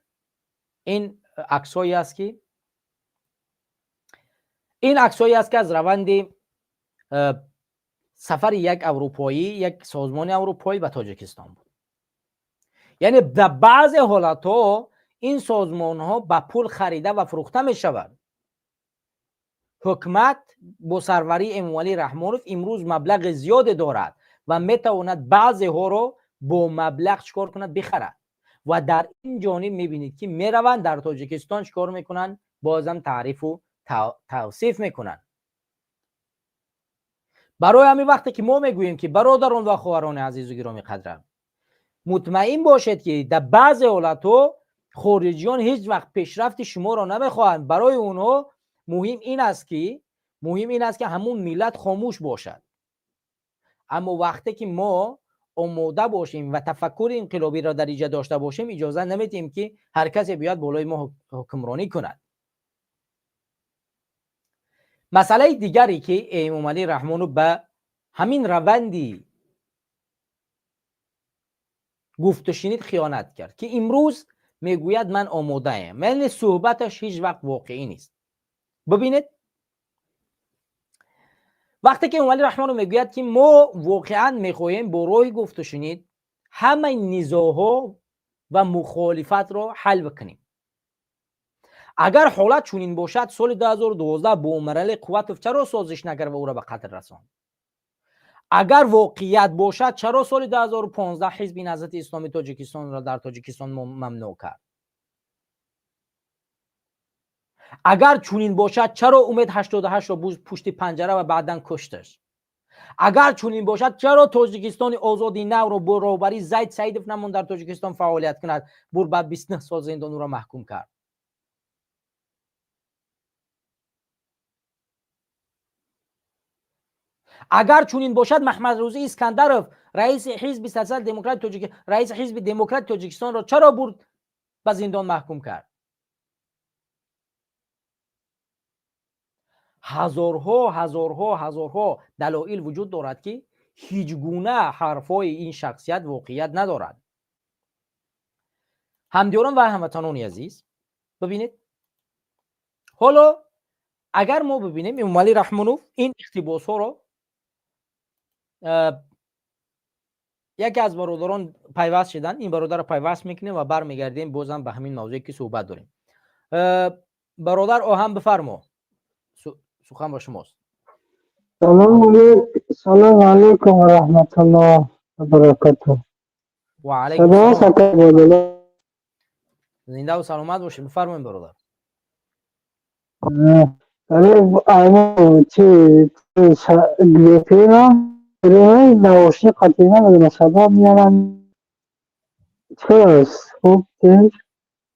ин аксҳое аст, ки ин аксҳое аст, ки аз раванди сафари як аврупоӣ, як созмони аврупоӣ ба Тоҷикистон буд. Яъне дар баъзе ҳолатҳо ин созмонҳо ба пул харида ва фурӯхта мешаванд. Ҳукумат бо сарварии Эмомалӣ Раҳмонов имрӯз маблағи зиёде дорад ва метавонад баъзеҳоро бо маблағ чикор кунад? Бихарад. Ва дар ин ҷониб мебинед, ки мераванд, дар Тоҷикистон чикор мекунанд? Бозам таърифу тавсиф мекунанд. Барои ҳамин вақте ки мо мегӯем, ки бародарон ва хоҳарони азизу гиромӣ қадрам, мутмаин бошед, ки дар баъзе ҳолатҳо хориҷиён ҳеҷ вақт пешрафти шуморо намехоҳанд. Барои онҳо муҳим ин аст, ки ҳамун миллат хомӯш бошад. Аммо вақте ки мо омода бошем ва тафаккури инқилобиро дар инҷа дошта бошем, иҷоза намедиҳем, ки ҳар касе биёяд болои мо ҳукмронӣ кунад. Масъалаи дигаре, ки Эмомалӣ Раҳмонов ба ҳамин раванди гуфтушунид хиёнат кард, ки имрӯз мегӯяд, ман омодаем, яъне суҳбаташ ҳеҷ вақт воқеӣ нест. Бибинед, вақте ки Эмомалӣ Раҳмонов мегӯяд, ки мо воқеан мехоҳем бо роҳи гуфтушунид ҳамаи низоъҳо ва мухолифатро ҳал бикунем, агар ҳолат чунин бошад, соли 2012 бо Умаралӣ Қувватов чаро созиш накард ва ӯро ба қатл расонд? Агар воқеият бошад, чаро соли 2015 Ҳизби Наҳзати Исломии Тоҷикистонро дар Тоҷикистон мамнӯъ кард? Агар чунин бошад, чаро Умед 88-ро пушти панҷара ва баъдан кушташ? Агар чунин бошад, чаро Тоҷикистони Озоди Навро бо роҳбарии Зайд Саидов намонд дар Тоҷикистон фаъолият кунад, бур ба 29 сол зиндон ӯро маҳкум кард? Агар чунин бошад, Маҳмадрӯзӣ Искандаров, раиси Ҳизби Социал Демократи Тоҷик, раиси Ҳизби Демократи Тоҷикистонро чаро бурд, ба зиндон маҳкум кард? Ҳазорҳо, ҳазорҳо, ҳазорҳо далоил вуҷуд дорад, ки ҳеҷ гуна ҳарфҳои ин шахсият воқеият надорад. Ҳамдиёрон ва ҳамватанони азиз, бибинед, ҳоло агар мо бибинем, Эмомалӣ Раҳмонов ин иқтибосҳоро, яке аз бародарон пайваст шуданд, ин бародарро пайваст мекунем ва бармегардем бозам ба ҳамин мавзӯе, ки суҳбат дорем. Бародар Оҳам, бифармо, сухан ба шумост. Салому алайкум ва раҳматуллоҳ ва баракатуҳ. Ва алайкум салом. Зиндаву саломат бошед, бифармоед, бародар. Чи наушник қатӣ намедонам, сабаб меорам, чӣ хуб?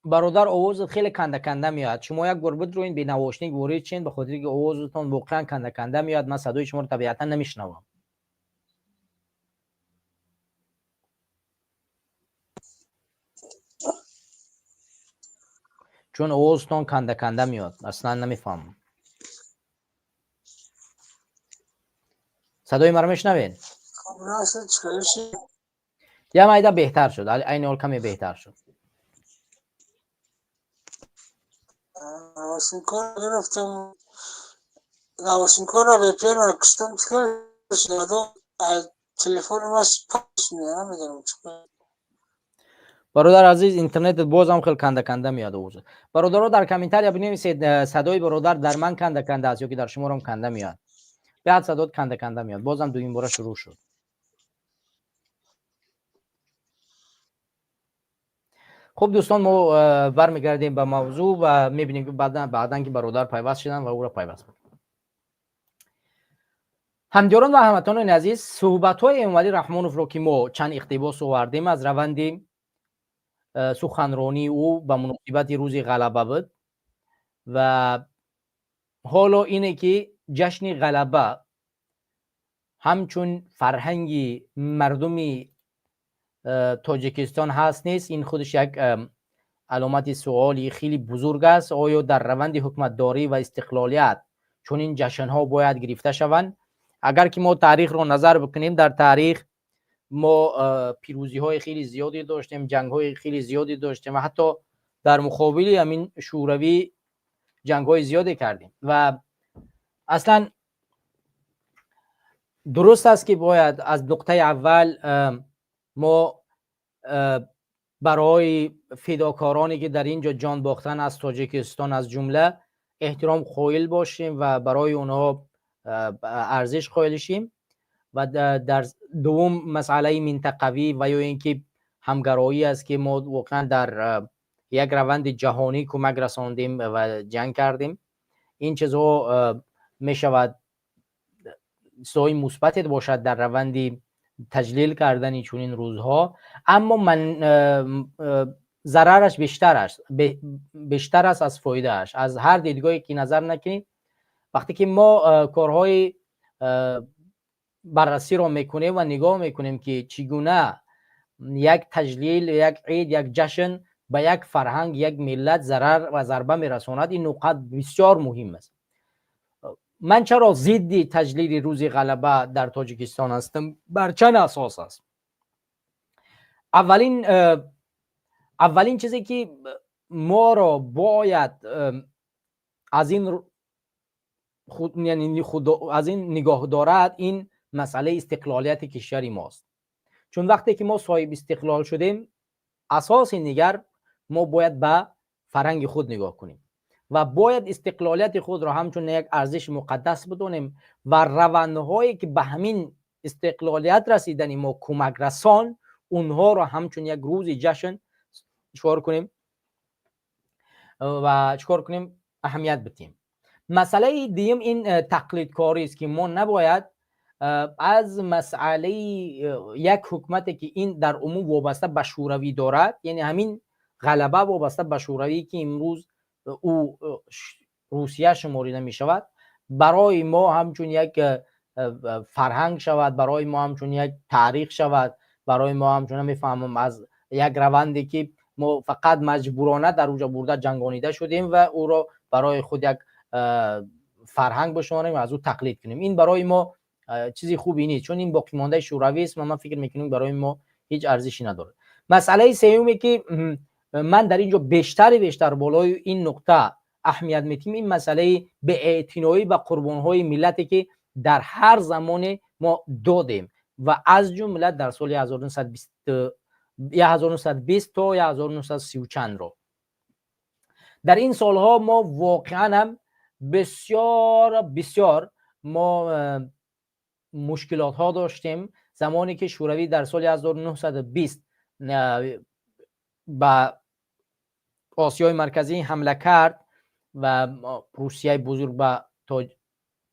Бародар, овозат хеле канда канда меояд. Шумо як бор бидроин, бе наушник ворид шен, ба хотире ки овозатон воқеан канда канда меояд. Ман садои шуморо табиатан намешунавам. Чун овозатон канда канда меояд, аслан намефаҳмам. Садои маро мешунавед? Я майда беҳтар шуд, айни ҳол каме беҳтар шуд. Наушникҳоро гирифтам, наушникҳоро VPN куштам, телефони ман намедонам. Бародар азиз, интернетат бозам хел канда канда меояд овозат. Бародаро, дар комментария бинависед, садои бародар дар ман канда канда аст ё ки дар шуморам канда меояд? Беҳад садот канда канда меояд. Бозам дуюм бора шурӯъ шуд. Хуб, дӯстон, мо бармегардем ба мавзӯъ ва мебинем, ки баъдан ки бародар пайваст шуданд ва ӯро пайваст. Ҳамдиёрон ва ҳамватанони азиз, суҳбатҳои Эмомалӣ Раҳмоновро, ки мо чанд иқтибос овардем аз раванди суханронии ӯ ба муносибати Рӯзи Ғалаба буд. Ва ҳоло ине ки ҷашни Ғалаба ҳамчун фарҳанги мардуми Тоҷикистон ҳаст, нест, ин худаш як аломати суоли хеле бузург аст. Оё дар раванди ҳукуматдорӣ ва истиқлолият чунин ҷашнҳо бояд гирифта шаванд? Агар ки мо таърихро назар бикунем, дар таърих мо пирӯзиҳои хеле зиёде доштем, ҷангҳои хеле зиёде доштем ва ҳатто дар муқобили ҳамин Шӯравӣ ҷангҳои зиёде кардем. Ва аслан дуруст аст, ки бояд аз нуқтаи аввал мо барои фидокороне, ки дар ин ҷо ҷон бохтан, аз Тоҷикистон аз ҷумла эҳтиром қоил бошем ва барои онҳо арзиш қоил шем. Ва дар дуввум масъалаи минтақавӣ ва ё ин ки ҳамгароӣ аст, ки мо воқеан дар як раванди ҷаҳонӣ кӯмак расондем ва ҷанг кардем. Ин чизҳо мешавад чизҳои мусбате бошад дар раванди таҷлил кардани чунин рӯзҳо, аммо ман зарараш бештар аст, бештар аст аз фоидааш, аз ҳар дидгоҳе ки назар накунем. Вақте ки мо корҳои баррасиро мекунем ва нигоҳ мекунем, ки чӣ гуна як таҷлил, як ид, як ҷашн ба як фарҳанг, як миллат зарар ва зарба мерасонад, ин нуқта бисёр муҳим аст. Ман чаро зидди таҷлили Рӯзи Ғалаба дар Тоҷикистон ҳастам? Бар чанд асос аст. Аввалин чизе ки моро бояд аз ин худ, яъне худ аз ин нигоҳ дорад, ин масъалаи истиқлолияти кишвари мост. Чун вақте ки мо соҳиби истиқлол шудем, асоси нигар мо бояд ба фарҳанги худ нигоҳ кунем ва бояд истиқлолияти худро ҳамчун як арзиши муқаддас бидонем ва равандҳое ки ба ҳамин истиқлолият расидани мо кӯмак расон, онҳоро ҳамчун як рӯзи ҷашн чикор кунем ва чикор кунем, аҳамият бидиҳем. Масъалаи дуюм ин тақлидкорист, ки мо набояд аз масъалаи як ҳукумате ки ин дар умум вобаста ба Шӯравӣ дорад, яъне ҳамин ғалаба вобаста ба Шӯравӣ, ки имрӯз ӯ Русия шуморида мешавад, барои мо ҳамчун як фарҳанг шавад, барои мо ҳамчун як таърих шавад, барои мо ҳамчун, намефаҳмам, аз як раванде ки мо фақат маҷбурона дар уҷо бурда ҷангонида шудем ва ӯро барои худ як фарҳанг бишуморем ва аз ӯ тақлид кунем, ин барои мо чизи хуби нест, чун ин боқимондаи шӯравист ва ман фикр мекунем, барои мо ҳеҷ арзише надорад. Масъалаи сеюме ки ман дар ин ҷо бештари бештар болои ин нуқта аҳамият медиҳем, ин масъалаи беэътиноӣ ба қурбонҳои миллате ки дар ҳар замоне мо додем ва аз ҷумла дар соли 1920 то 1930 чандро. Дар ин солҳо мо воқеан ҳам бисёр бисёр мо мушкилотҳо доштем. Замоне ки Шӯравӣ дар соли 1920 ба Осиёи Марказӣ ҳамла кард ва Русияи бузург ба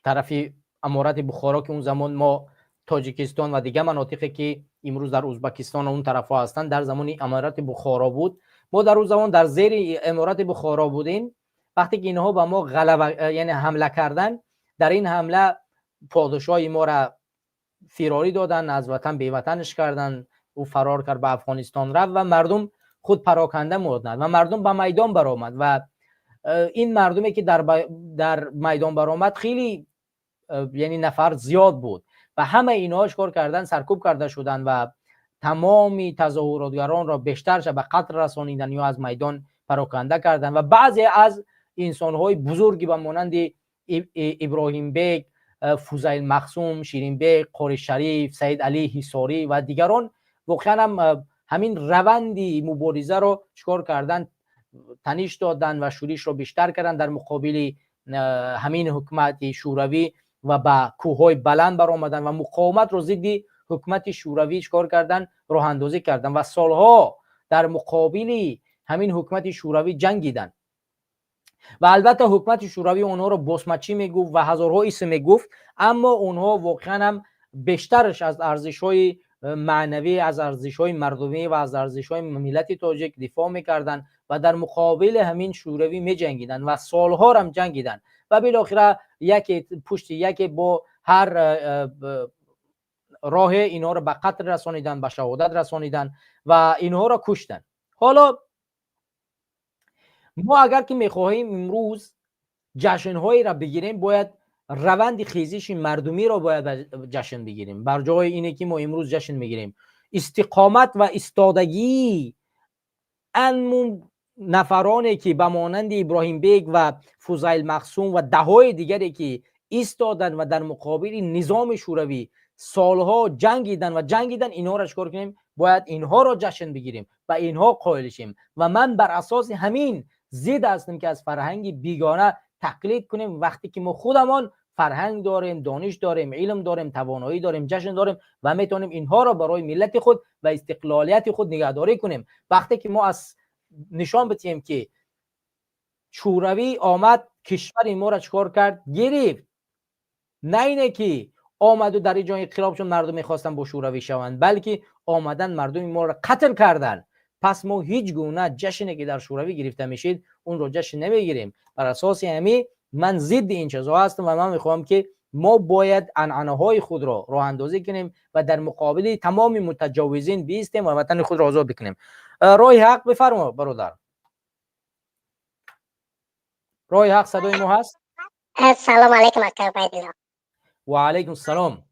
тарафи Аморати Бухоро, ки он замон мо Тоҷикистон ва дигар манотиқе ки имрӯз дар Узбакистон он тарафҳо ҳастанд, дар замони Аморати Бухоро буд, мо дар он замон дар зери Аморати Бухоро будем. Вақте ки инҳо ба мо ғалаба, яъне ҳамла карданд, дар ин ҳамла подшоҳи моро фирорӣ доданд, аз ватан беватанш карданд, ӯ фарор кард, ба Афғонистон рафт ва мардум худ пароканда монданд ва мардум ба майдон баромад. Ва ин мардуме ки дар майдон баромад, хеле, яъне нафар зиёд буд ва ҳама инҳо чикор карданд? Саркӯб карда шуданд ва тамоми тазоҳуротгаронро бештарша ба қатл расониданд ё аз майдон пароканда карданд. Ва баъзе аз инсонҳои бузурги ба монанди Иброҳимбек, Фузайл Мақсум, Ширинбек, Қори Шариф, Саид Алӣ Ҳисорӣ ва дигарон воқеан ҳам ҳамин раванди муборизаро чикор карданд? Таниш доданд ва шӯришро бештар карданд дар муқобили ҳамин ҳукумати шӯравӣ ва ба кӯҳҳои баланд баромаданд ва муқовиматро зидди ҳукумати шӯравӣ чикор карданд? Роҳандозӣ карданд ва солҳо дар муқобили ҳамин ҳукумати шӯравӣ ҷангиданд. Ва албатта, ҳукумати шӯравӣ онҳоро босмачӣ мегуфт ва ҳазорҳо исм мегуфт, аммо онҳо воқеан ҳам бештараш аз арзишҳои маънавӣ, аз арзишҳои мардумӣ ва аз арзишҳои миллати тоҷик дифоъ мекарданд ва дар муқобили ҳамин шӯравӣ меҷангиданд ва солҳорам ҷангиданд. Ва билохира яке пушти яке бо ҳар роҳе инҳоро ба қатл расониданд, ба шаҳодат расониданд ва инҳоро куштанд. Ҳоло мо агар ки мехоҳем имрӯз ҷашнҳоеро бигирем, бояд раванди хезиши мардумиро бояд ҷашн бигирем. Бар ҷои ине ки мо имрӯз ҷашн мегирем, истиқомат ва истодагии анмун нафароне ки ба монанди Иброҳимбек ва Фузайл Мақсум ва даҳҳои дигаре ки истоданд ва дар муқобили низоми шӯравӣ солҳо ҷангиданд ва ҷангиданд, инҳоро чикор кунем? Бояд инҳоро ҷашн бигирем ва инҳо қоил шем. Ва ман бар асоси ҳамин зид ҳастем, ки аз фарҳанги бегона تقلید کنیم وقتی که ما خودمان فرهنگ داریم، دانش داریم، علم داریم، توانایی داریم، جشن داریم و میتونیم اینها را برای ملت خود و استقلالیت خود نگهداری کنیم. وقتی که ما از نشان بدیم که شوروی آمد کشور ما را چکار کرد؟ گرفت. نه اینه که آمد و در اینجا انقلاب چون مردم میخواستن با شوروی شوند، بلکه آمدن مردم ما را قتل کردن. پس ما هیچ گونه جشنی که در شوروی گرفته میشید اون رو جشن نمیگیریم. بر اساس همی من ضد این چیزها هستم و من میخوام که ما باید عنعنه های خود را راه اندازی کنیم و در مقابل تمام متجاوزین بیستیم و وطن خود را آزاد بکنیم. راه حق بفرما برادر. راه حق صدای ما هست؟ سلام علیکم اکا عبیدالله. و علیکم السلام.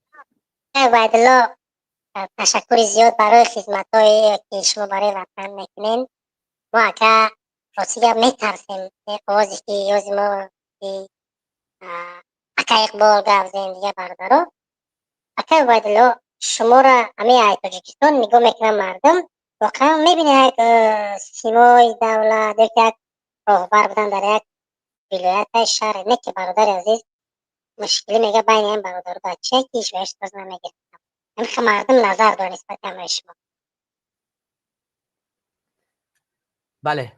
عبیدالله، تشکر زیاد برای خدمت های که شما برای وطن میکنین. ما اکا راستی گپ میترسیم آوازی که یازی ما که اکا اقبال گپ زدیم دیگه برادرها. اکا عبیدالله، شما را همه ای تاجیکستان نگاه میکنن مردم، واقعا میبینه یک سیمای دولت، یک راهبر بودن در یک ولایت شهر. نه که برادر عزیز مشکلی میگه بین این برادر بچه که هیچ بهش باز نمیگه. این مردم نظر داره نسبت همه شما. بله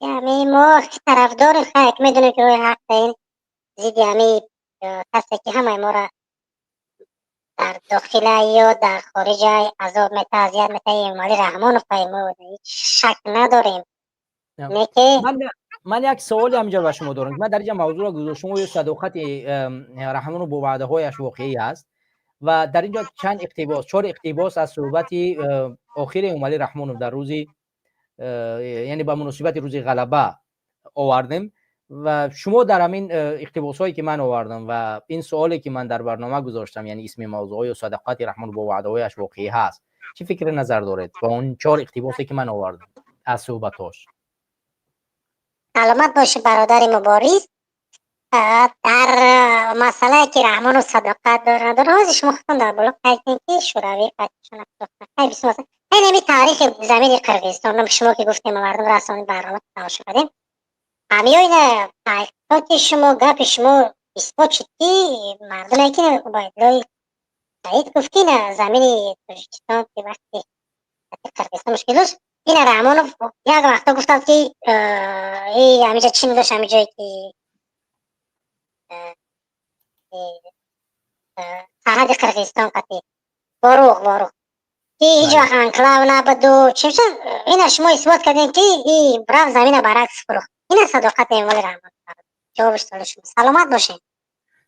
یعنی ما طرفدار خیلی میدونیم که روی حق این زید، یعنی کسی که همه ما را در داخل یا در خارج عذاب میته، اذیت میته، امامعلی رحمان و ما هیچ شک نداریم. نه که من یک سوالی همینجا به شما دارم. من در اینجا موضوع را گذاشتم و صداقت رحمان با وعده هایش واقعی است و در اینجا چند اقتباس، 4 اقتباس از صحبت آخر امامعلی رحمان در روز، یعنی به مناسبت روز غلبه آوردیم و شما در همین اقتباس هایی که من آوردم و این سوالی که من در برنامه گذاشتم، یعنی اسم موضوع و صداقت رحمان با وعده هایش واقعی هست، چه فکر نظر دارید با اون 4 اقتباسی که من آوردم از صحبتاش؟ سلامت باشه برادر مبارز. در مسئله که رحمان و صداقت داره نداره، شما خودتون در بالا قید کردین که شوروی قتلشون افروخت. خیلی بسیار این تاریخ زمین قرقیزستان شما که گفتیم مردم رسانی برنامه تماشا کردیم، همین تحقیقات شما گپ شما اثبات شد که مردم که عبیدالله سعید گفت که نه زمین تاجیکستان که وقتی قرقیزستان مشکل داشت، این رحمانов یک وقتا گفتم که ای همینجا چی میداشت، همینجایی که سرحد قرقیزستان قطعی باروغ که هیچ وقت انکلاو نبود و چی میشه. این شما اثبات کردین که ای رفت زمین برعکس فروخت. این صداقت امامعلی رحمان. جوابش سوال شما. سلامت باشین.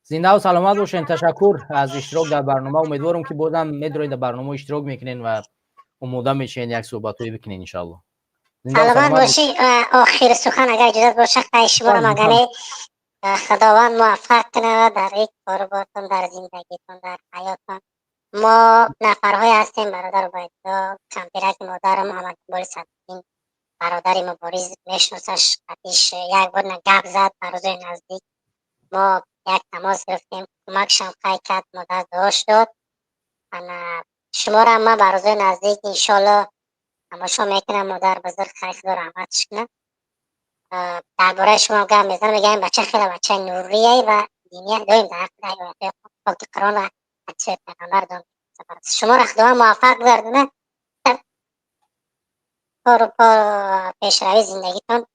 زنده و سلامت باشین. تشکر از اشتراک در برنامه. امیدوارم که بازم میدروید در برنامه اشتراک میکنین و آماده میشین یک صحبتایی بکنین ان شاء الله. سلامت باشی. آخر سخن اگر اجازه باشه خواهش شما را مگنه خداوند موفق کنه در یک کاروبارتون، در زندگیتون، در حیاتتون. ما نفرهای هستیم برادر عبیدالله کمپیرک مادر محمد اقبال صدرالدین برادر مبارز میشناسش، قطیش یک بار گپ زد بر نزدیک ما یک تماس گرفتیم، کمکشم خواهی کرد، مادر داشت داد. شما را ما بر نزدیک انشالله تماشا میکنم. مادر بزرگ خیلی خدا رحمتش کنه. درباره شما گپ میزنم، میگم بچه خیلی بچه نوریه و دینیه داریم در حق پاک قرآن و حدیث پیغمبر داریم. شما را خدا موفق گردونه کار و پیشروی زندگیتون.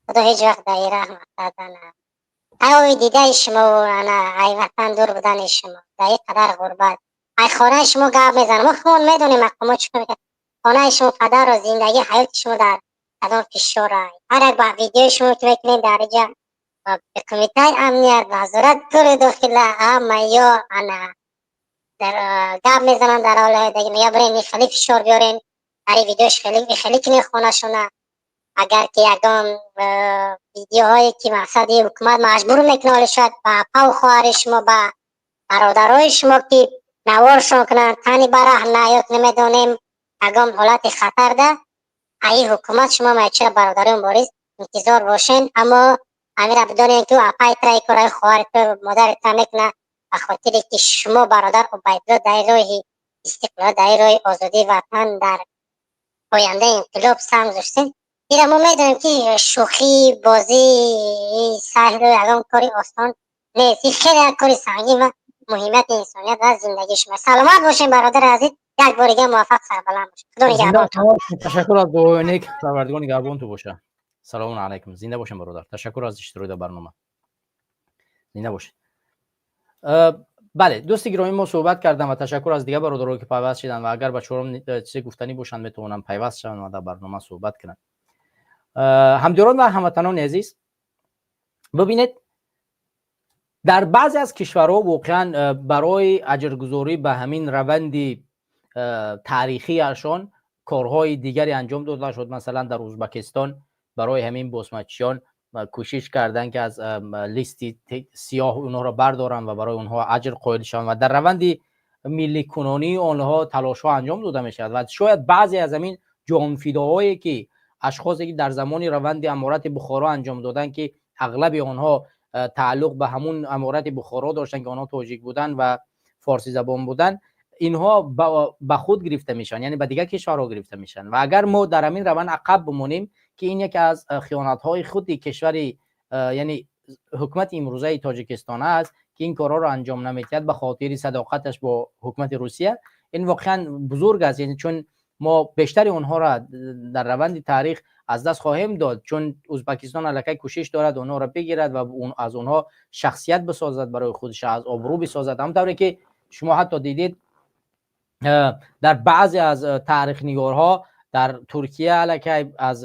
خدا هیچ وقت در رحمت دادن ای دیده شما و انا ای وطن دور بودن شما در این قدر غربت، ای خانه شما گپ میزنم. ما خون میدونیم مقامات چیکار میکنن. خانه شما پدر و زندگی حیات شما در کدام فشار. هر یک با ویدیو شما که میکنین در اینجا به کمیته امنیت وزارت کار داخله اما یا انا در گپ میزنن در حال دیگه، میگه برین خیلی فشار بیارین در ویدیوش، خیلی خیلی کنین خانه شونه. اگر که یکم ویدیوهایی که مقصد حکومت مجبور میکنه شاید با پا و خواهر شما با برادرای شما که نوارشون کنن تنی برهنه یا نمیدونیم اگم حالت خطر ده ای حکومت شما میچه برادرای مبارز انتظار باشین. اما امیر بدونین که اپای ترای کرای خواهر تو مادر تا میکنه به خاطر که شما برادر عبیدالله در راه استقلال، در راه آزادی وطن، در آینده انقلاب سهم گذاشتین. Ира мо медонем, ки шӯхӣ, бозӣ, саҳлу ягон кори осон нест. Ин хеле як кори сангин ва муҳимияти инсоният ва зиндагии шумо. Саломат бошем, бародари азиз, як бори дига муваффақ, сарбаланд бошед. Худо нигаҳбонтон. Ташаккур аз дуои нек, Парвардигор нигаҳбон ту боша. Салому алайкум, зинда бошем, бародар. Ташаккур аз иштирок дар барнома, зинда бошед. Бале, дӯсти гиромӣ, мо суҳбат кардам ва ташаккур аз дигар бародаро, ки пайваст шиданд, ва агар бачаҳором чизе гуфтанӣ бошанд, метавонанд пайваст шаванд ва дар барнома суҳбат кунанд. Ҳамдиёрон ва ҳамватанони азиз, бибинед, дар баъзе аз кишварҳо воқеан барои аҷргузорӣ ба ҳамин раванди таърихиашон корҳои дигаре анҷом дода шуд. Масалан, дар Узбекистон барои ҳамин босмачиён кӯшиш карданд, ки аз листи сиёҳ онҳоро бардоранд ва барои онҳо аҷр қоил шаванд, ва дар раванди милликунонии онҳо талошҳо анҷом дода мешавад. Ва шояд баъзе аз ҳамин ҷонфидоҳое, ки ашхосе ки дар замони раванди Аморати Бухоро анҷом доданд, ки ағлаби онҳо тааллуқ ба ҳамун Аморати Бухоро доштанд, ки онҳо тоҷик буданд ва форсизабон буданд, инҳо ба худ гирифта мешаванд, яъне ба дигар кишварҳо гирифта мешаванд. Ва агар мо дар ҳамин раванд ақаб бимонем, ки ин яке аз хиёнатҳои худи кишвари, яъне ҳукумати имрӯзаи Тоҷикистон аст, ки ин корҳоро анҷом намедиҳад ба хотири садоқаташ бо ҳукумати Русия, ин воқеан бузург аст. Яъне чун мо бештари онҳоро дар раванди таърих аз даст хоҳем дод, чун Узбекистон аллакай кӯшиш дорад онҳоро бигирад ва аз онҳо шахсият бисозад, барои худаш аз обрӯ бисозад. Ҳамон тавре ки шумо ҳатто дидед, дар баъзе аз таърихнигорҳо дар Туркия аллакай аз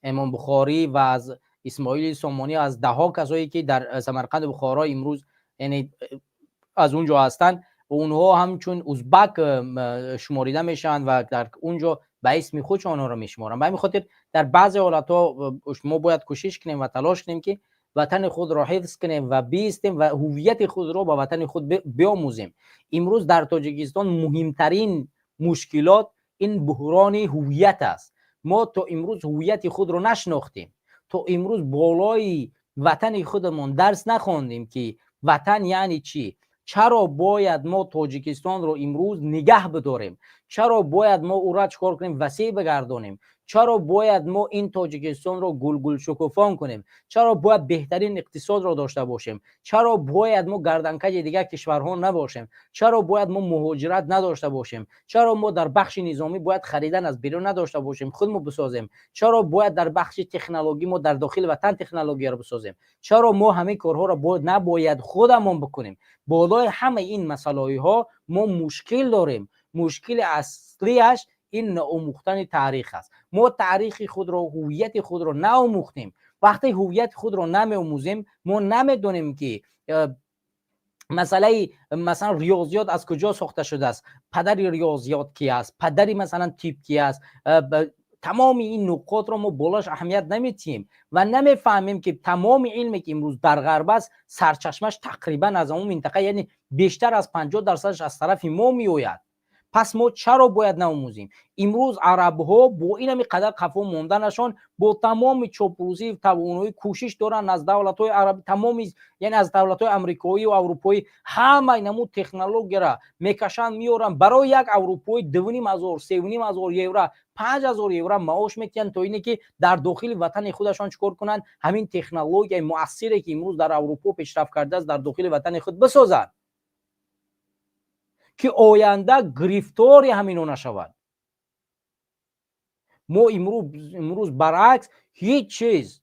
Имом Бухорӣ ва аз Исмоили Сомонӣ, аз даҳҳо касое ки дар Самарқанду Бухоро имрӯз, яъне аз он ҷо ҳастанд, онҳо ҳамчун узбак шуморида мешаванд ва дар он ҷо ба исми худшон онҳоро мешуморанд. Ба ҳамин хотир дар баъзе ҳолатҳо мо бояд кӯшиш кунем ва талош кунем, ки ватани худро ҳифз кунем ва биистем ва ҳуввияти худро ба ватани худ биомӯзем. Имрӯз дар Тоҷикистон муҳимтарин мушкилот ин буҳрони ҳуввият аст. Мо то имрӯз ҳуввияти худро нашинохтем, то имрӯз болои ватани худамон дарс нахондем, ки ватан яъне чӣ, чаро бояд мо Тоҷикистонро имрӯз нигаҳ бидорем, чаро бояд мо ӯра чикор кунем, васеъ бигардонем, чаро бояд мо ин Тоҷикистонро гулгулшукуфон кунем, чаро бояд беҳтарин иқтисодро дошта бошем, чаро бояд мо гарданкаҷи дигар кишварҳо набошем, чаро бояд мо муҳоҷират надошта бошем, чаро мо дар бахши низомӣ бояд харидан аз берун надошта бошем, худмо бисозем, чаро бояд дар бахши технологӣ мо дар дохили ватан технологияро бисозем, чаро мо ҳамин корҳоро набояд худамон бикунем. Болои ҳамаи ин масъалаҳо мо мушкил дорем. Мушкили аслиаш ин наомӯхтани таърих аст. Мо таърихи худро, ҳуввияти худро наомӯхтем. Вақте ҳуввияти худро намеомӯзем, мо намедонем, ки масъалаи, масалан, риёзиёт аз куҷо сохта шудааст, падари риёзиёт ки аст, падари, масалан, тиб ки аст. Тамоми ин нуқотро мо болош аҳамият наметиҳем ва намефаҳмем, ки тамоми илме, ки имрӯз дар ғарб аст, сарчашмаш тақрибан аз ҳамон минтақа, яъне бештар аз 50 дарсадаш аз тарафи мо меояд. Пас мо чаро бояд наомӯзем? Имрӯз арабҳо бо ин ҳами қадар қафо монданашон, бо тамоми чоплусӣ, тавоноӣ кӯшиш доранд аз давлатҳои араб, тамоми, яъне аз давлатҳои амрикоӣ ва аврупоӣ ҳамаи намуд технологияра мекашанд, меоранд. Барои як аврупоӣ 2500, 3500 евро, 5000 евро маош метиҳанд, то ине ки дар дохили ватани худашон чӣ кор кунанд? Ҳамин технологияи муассире, ки имрӯз дар Аврупо пешрафт кардааст, дар дохили ватани худ бисозанд, ки оянда гирифтори ҳамино нашавад. Мо имрӯз баръакс ҳеҷ чиз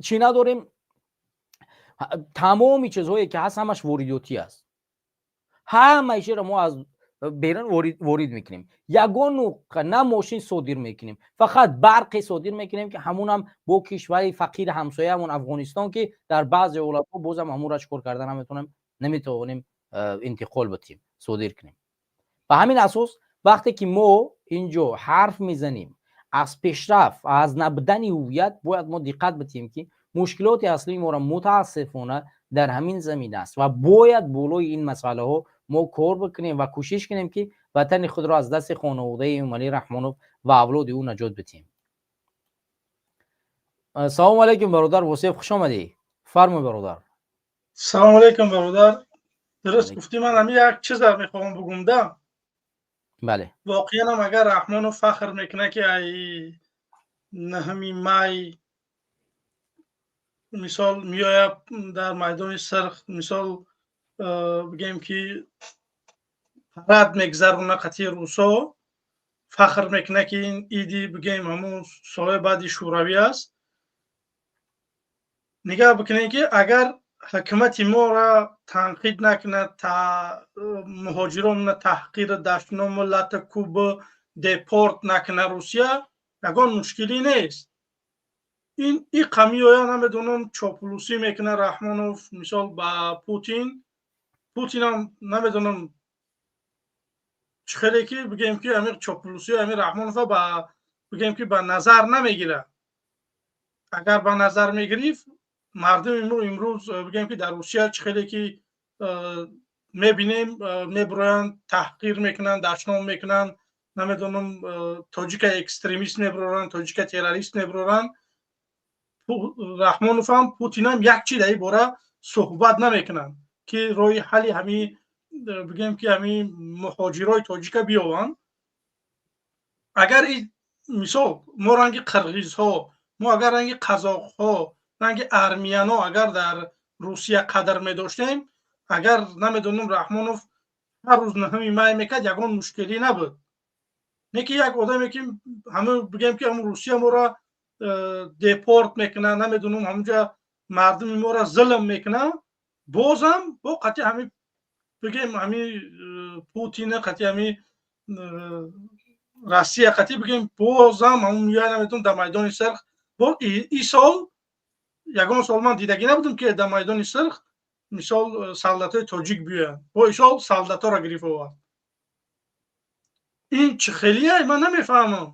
чӣ надорем. Тамоми чизҳое ки ҳаст, ҳамаш воридотӣ аст. Ҳамаи чизро мо аз берун ворид мекунем. Ягон нуқта на мошин содир мекунем, фақат барқе содир мекунем, ки ҳамунам бо кишвари фақири ҳамсояамон Афғонистон, ки дар баъзе ҳолатҳо бозам ҳамонро чӣ кор карда наметавонем, наметавонем интиқол битем, содир кунем. Ба ҳамин асос, вақте ки мо ин ҷо ҳарф мезанем аз пешрафт, аз набудани ҳуввият, бояд мо диққат битем, ки мушкилоти аслии моро мутаассифона дар ҳамин замина аст ва бояд болои ин масъалаҳо мо кор бикунем ва кӯшиш кунем, ки ватани худро аз дасти хонаводаи Эмомалӣ Раҳмонов ва авлоди ӯ наҷот битем. Салому алайкум, бародар Восиф, хуш омадӣ, фармой, бародар. Салому алайкум, бародар. Дуруст гуфтӣ. Ман ҳамин як чиза мехоҳам бугум да. Бале. Воқеан агар Раҳмонов фахр мекунад, ки ай 9-ми май, мисол, меояд дар Майдони Сирх, мисол, бигем, ки парад мегзаронад қатъи русо, фахр мекунад, ки ин иди, бигем, ҳамун солҳои баъди Шӯравӣ аст. Нигаҳ бикунем, ки агар ҳукумати моро танқид накунад, муҳоҷиронро таҳқиру дашному лату кӯбу депорт накунад Русия, ягон мушкилӣ нест. Ин иқа меояд, намедонам, чоплусӣ мекунад Раҳмонов, мисол, ба Путин. Путинам намедонам чӣ хеле, ки бигем, ки ами чоплусӣ ами Раҳмонова ба, бигем, ки ба назар намегирад. Агар ба назар мегирифт, мардуми мо имрӯз, бигем, ки дар Русия чӣ хеле ки мебинем, мебироянд, таҳқир мекунанд, дашном мекунанд, намедонам, тоҷика экстремист мебироранд, тоҷика террорист мебироранд, Раҳмоновам, Путинам як чи дар ин бора суҳбат намекунанд, ки роҳи ҳалли ҳамин, бигем, ки ҳамин муҳоҷирои тоҷика биёванд. Агар, мисол, мо ранги қирғизҳо, мо агар ранги қазоқҳо, ранги армияно агар дар Русия қадр медоштем, агар, намедонам, Раҳмонов ҳар рӯз 9-ми май мекард, ягон мушкилӣ набуд. Не ки як одаме, ки ҳама, бигем, ки ҳамн Русия моро депорт мекунад, намедонам, ҳамунҷа мардуми моро зулм мекунад, бозам бо қатъи ҳами, бигем, ҳами Путина, қатъи ҳами Россия, қатъи, бигем, бозам ҳамун меояд, намедонам, дар Майдони Сирх. Бо и сол ягон сол ман дидагӣ набудам, ки дар Майдони Сирх, мисол, солдатҳои тоҷик биёянд. Бо исол солдатҳоро гирифт овард. Ин чӣ хелия, ман намефаҳмам.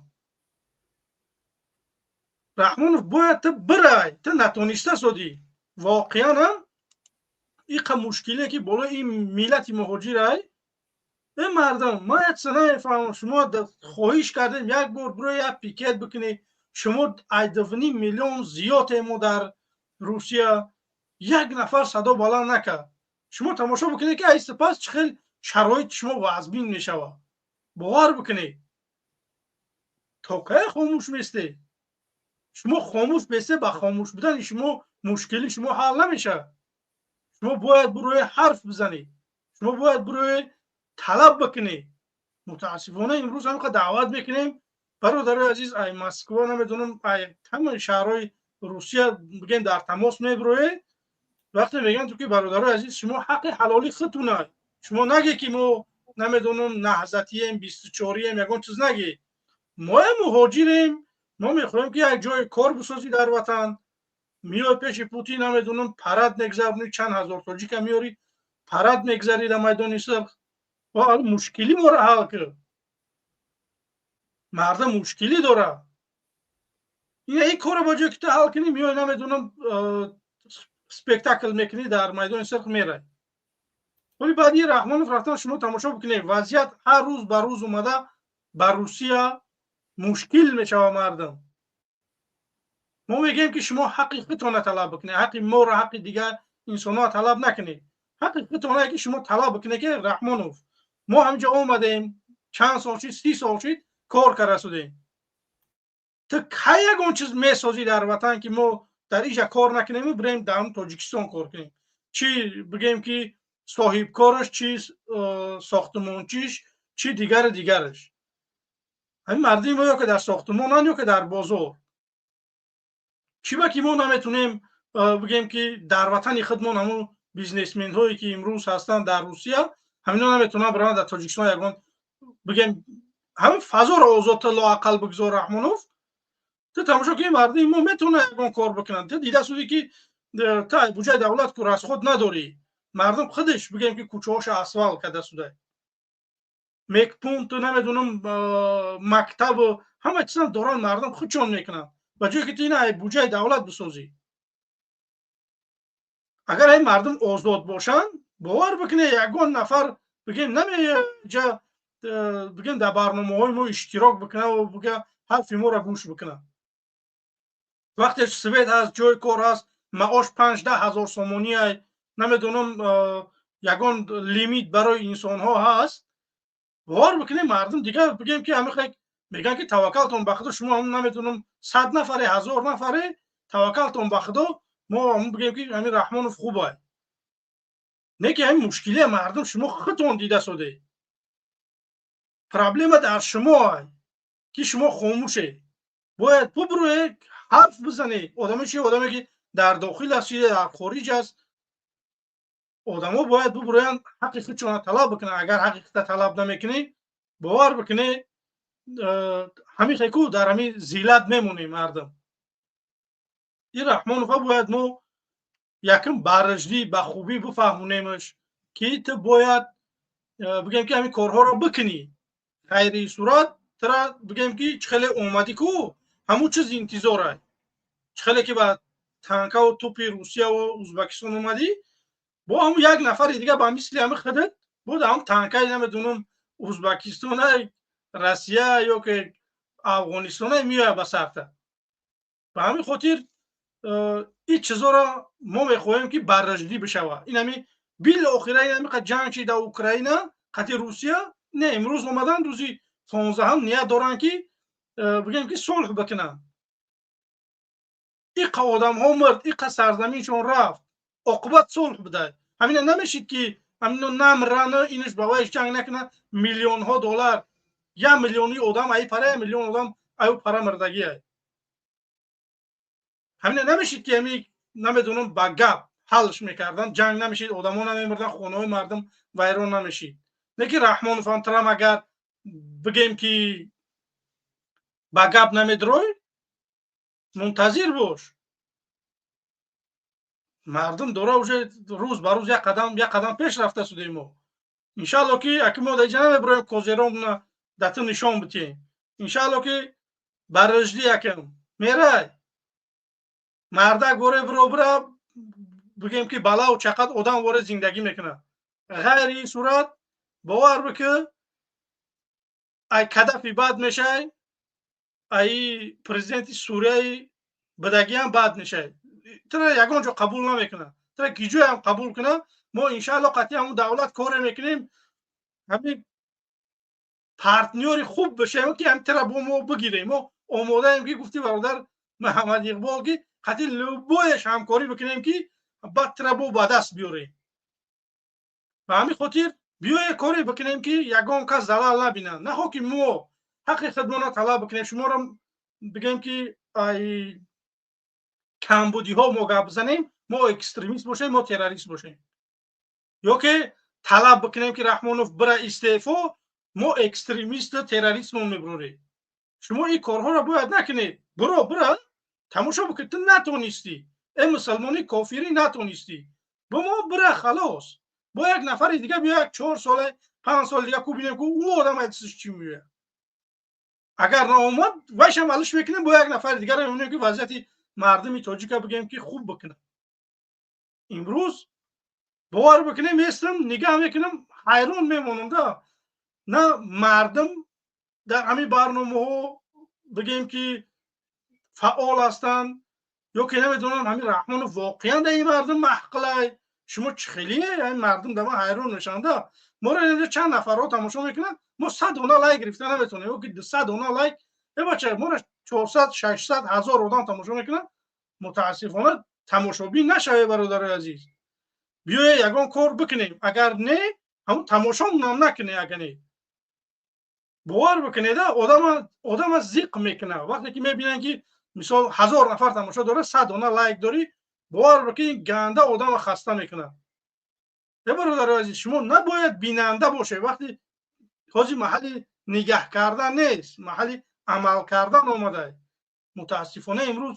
Раҳмонов, бояд ту бирай, ту натониста содӣ. Воқеан ҳам иқа мушкиле, ки болои ин миллати муҳоҷирай. Э, мардам, ман як чиза намефаҳмам. Шумо хоҳиш кардем, як бор бирои, як пикет бикунед. Шумо ай 2,5 миллион зиёдемо дар Русия, як нафар садо баланд накард. Шумо тамошо бикунед, ки ай сипас чӣ хел шароити шумо вазмин мешавад. Бовар бикунед, то кай хомӯш местед? Шумо хомӯш бесте, ба хомӯш будани шумо мушкили шумо ҳал намешавад. Шумо бояд бирои ҳарф бизанед, шумо бояд бирои талаб бикунед. Мутаассифона, имрӯз ҳамқа даъват мекунем, бародарои азиз, ай Москва, намедонам, ай ҳамаи шаҳрҳои Русия, бигем, дар тамос мебироед. Вақте мегӯянд ту, ки бародарои азиз, шумо ҳаққи ҳалоли худтуна, шумо наге, ки мо, намедонам, наҳзатием, 24-ием, ягон чиз наге. Моя муҳоҷирем, мо мехоҳем, ки як ҷои кор бисозӣ дар ватан. Меои пеши Путин, намедонам, парад мегзаронӣ, чанд ҳазор тоҷика меёрӣ, парад мегзарӣ дар Майдони Сирх. Мушкилӣ моро ҳал кар. Мардам мушкилӣ дорад. Ин корро ба ҷое ки ту ҳал кунӣ, меои, намедонам, спектакл мекунӣ, дар Майдони Сирх мерай. Вале баъди Раҳмонов рафтан, шумо тамошо бикунед, вазъият ҳар рӯз ба рӯз омада ба Русия мушкил мешавад. Мардам, мо мегӯем, ки шумо ҳаққи худтона талаб бикунед, ҳаққи моро, ҳаққи дигар инсонҳоро талаб накунед. Ҳаққи худтона ки шумо талаб бикунед, ки Раҳмонов, мо ҳаминҷо омадем, чанд сол шид, 30 сол шид, кор карда шудем. Ту кай ягон чиз месозӣ дар ватан, ки мо дар инҷа кор накунему бирем дар Тоҷикистон кор кунем? Чӣ, бигем, ки соҳибкораш, чи сохтмончиш, чи дигару дигараш. Ҳамин мардуми мо ё ки дар сохтмонанд, ё ки дар бозор. Чӣ ба ки мо наметунем, бигем, ки дар ватани худмон ҳамун бизнесменҳое, ки имрӯз ҳастанд дар Русия, ҳамино наметавонанд бираванд дар Тоҷикистон ягон, бигем, ҳамин фазоро озодта лоақал бигзор, Раҳмонов. Ту тамошо кунӣ, мардуми мо метавонад ягон кор бикунанд. Ту дида судӣ, ки ту буҷаи давлат ку расход надорӣ. Мардум худаш, бигем, ки кӯчаҳоша асфалт карда суда, мегпункту, намедонам, мактабу ҳама чизам доранд, мардум худшон мекунанд, ба ҷое ки ту ина буҷаи давлат бисозӣ. Агар ин мардум озод бошанд, бовар бикунед, ягон нафар, бигем, намеҷа, бигем, дар барномаҳои мо иштирок бикунад, бига ҳарфи моро гӯш бикунад. Вақте свет ҳаст, ҷои кор ҳаст, маош 5-10 ҳазор сомонӣ, намедонам, ягон лимит барои инсонҳо ҳаст. Бовар бикунем, мардум дигар, бигем, ки ҳамин мегӯянд, ки таваккалтон ба Худо. Шумо ҳам, намедонам, 100 нафаре, 1000 нафаре, таваккалтон ба Худо. Мо бигем, ки ҳамин Раҳмонов хубай, не ки ҳамин мушкилия мардум шумо худтон дида соде. Проблема дар шумо, ки шумо хомӯше. Бояд бубурӯе, ҳарф бизанед. Одаме чи, одаме ки дар дохил аст, чи дар хориҷ аст, одамо бояд бубурӯянд, ҳаққи худшона талаб бикунанд. Агар ҳаққи худта талаб намекунӣ, бовар бикунӣ, ҳамин хеку дар ҳамин зиллат мемонем, мардум. Ин Раҳмонова бояд мо якм бараждӣ ба хубӣ бифаҳмонемаш, ки ту бояд, бигем, ки ҳамин корҳоро бикунӣ. Ғайри сурат тра, бигем, ки чӣ хеле омадӣ ку, ҳамун чиз интизорай. Чӣ хеле ки ба танкаву тӯпи Русияву Узбекистон омадӣ, бо ҳамун як нафари дига ба мисли ҳами худат буд, ҳамун танкаи, намедонам, Узбекистона, Россия ё ки Афғонистона меояд ба сарта. Ба ҳамин хотир ин чизоро мо мехоҳем, ки барраждӣ бишавад. Ин ҳами билохира ин ҳами ҷанг чи дар Украина қати Русия не, имрӯз омадан, рӯзи 15-ум ният доранд, ки бигем, ки сулҳ бикунанд. Иқа одамҳо мурд, иқа сарзаминшон рафт, оқибат сулҳ будай. Ҳамина намешид, ки ҳамино намрана, инаш ба вайш ҷанг накунад. Миллионҳо доллар, як миллиони одам аи пара, як миллион одам аю пара мурдагиай. Ҳамина намешид, ки ҳами, намедонам, ба гап ҳалш мекардан, ҷанг намешид, одамо намемурдан, хонаҳои мардум вайрон намешид. Не ки Раҳмоновам трам, агар, бигем, ки ба гап намедрой, мунтазир бош. Мардум дора уже рӯз ба рӯз як қадам, як қадам пеш рафта судем. Мо, иншаалло, ки аки мо даиҷа намебироем, козеромна да ту нишон битем. Иншаалло, ки ба рӯжди якам мерай, мардак воре биро, бира, бигем, ки балау чақад одам воре зиндагӣ мекунад. Ғайри ин сурат, бовар бикӣ, ай Кадафи бад мешай, ай президенти Сурияи бидагиам бад мешай. Тра ягон ҷо қабул намекунад. Тра ки ҷоям қабул кунад, мо, иншаалло, қатъи ҳамун давлат коре мекунем, ҳамин партнёри хуб бишем, ки ҳам тра бо мо бигирем. Мо омодаем, ки гуфти бародар Муҳаммад Иқбол, ки қатъи любой еш ҳамкорӣ бикунем, ки баъд тра бо ба даст биёрем. Ба ҳамин хотир биёе, коре бикунем, ки ягон кас залал набинад. Нахо ки мо ҳаққи худмона талаб бикунем, шуморо, бигем, ки ай камбудиҳо мо гап бизанем, мо экстремист бошем, мо террорист бошем, ё ки талаб бикунем, ки Раҳмонов бира истеъфо, мо экстремисту террористмон мебурорем. Шумо ин корҳоро бояд накунед. Биро, бира, тамошо бикун. Ту натонистӣ, э мусалмони кофирӣ, натонистӣ, бо мо бира, халос. Бо як нафари дига биё, як 4 сола, 5 соли дига ку бинем, ку ӯ одам айтисиш чӣ меояд. Агар наомад, вайшам алиш мекунем, бо як нафари дигара мебинем, ки вазъияти мардуми тоҷика, бигем, ки хуб бикунад. Имрӯз, бовар бикунем, местам, нигаҳ мекунам, ҳайрон мемонам да. На мардум дар ҳамин барномаҳо, бигем, ки фаъол ҳастанд, ё ки намедонам, ҳамин Раҳмонов воқеан дар ин мардум маҳқилай. Шумо чӣ хелие? Ҳамин мардум дар ман ҳайрон мешаванда. Моро инҷо чанд нафарҳо тамошо мекунанд, мо 100 дона лайк гирифта наметавонем, ё ки 200 дона лайк. Э бача, моро 400, 600, 1000 одам тамошо мекунанд. Мутаассифона, тамошобин нашаве, бародарои азиз. Биёе, ягон кор бикунем. Агар не, ҳамун тамошомонам накунем. Агар не, бовар бикунеда, одама зиқ мекунад, вақте ки мебинанд, ки мисол 1000 нафар тамошо дорад, 100 дона лайк дорӣ. Бовар бикун, ин ганда одама хаста мекунад. Э бародарои азиз, шумо набояд бинанда бошед. Вақти ҳозир маҳалли нигаҳ кардан нест, маҳалли амал кардан омада. Мутаассифона, имрӯз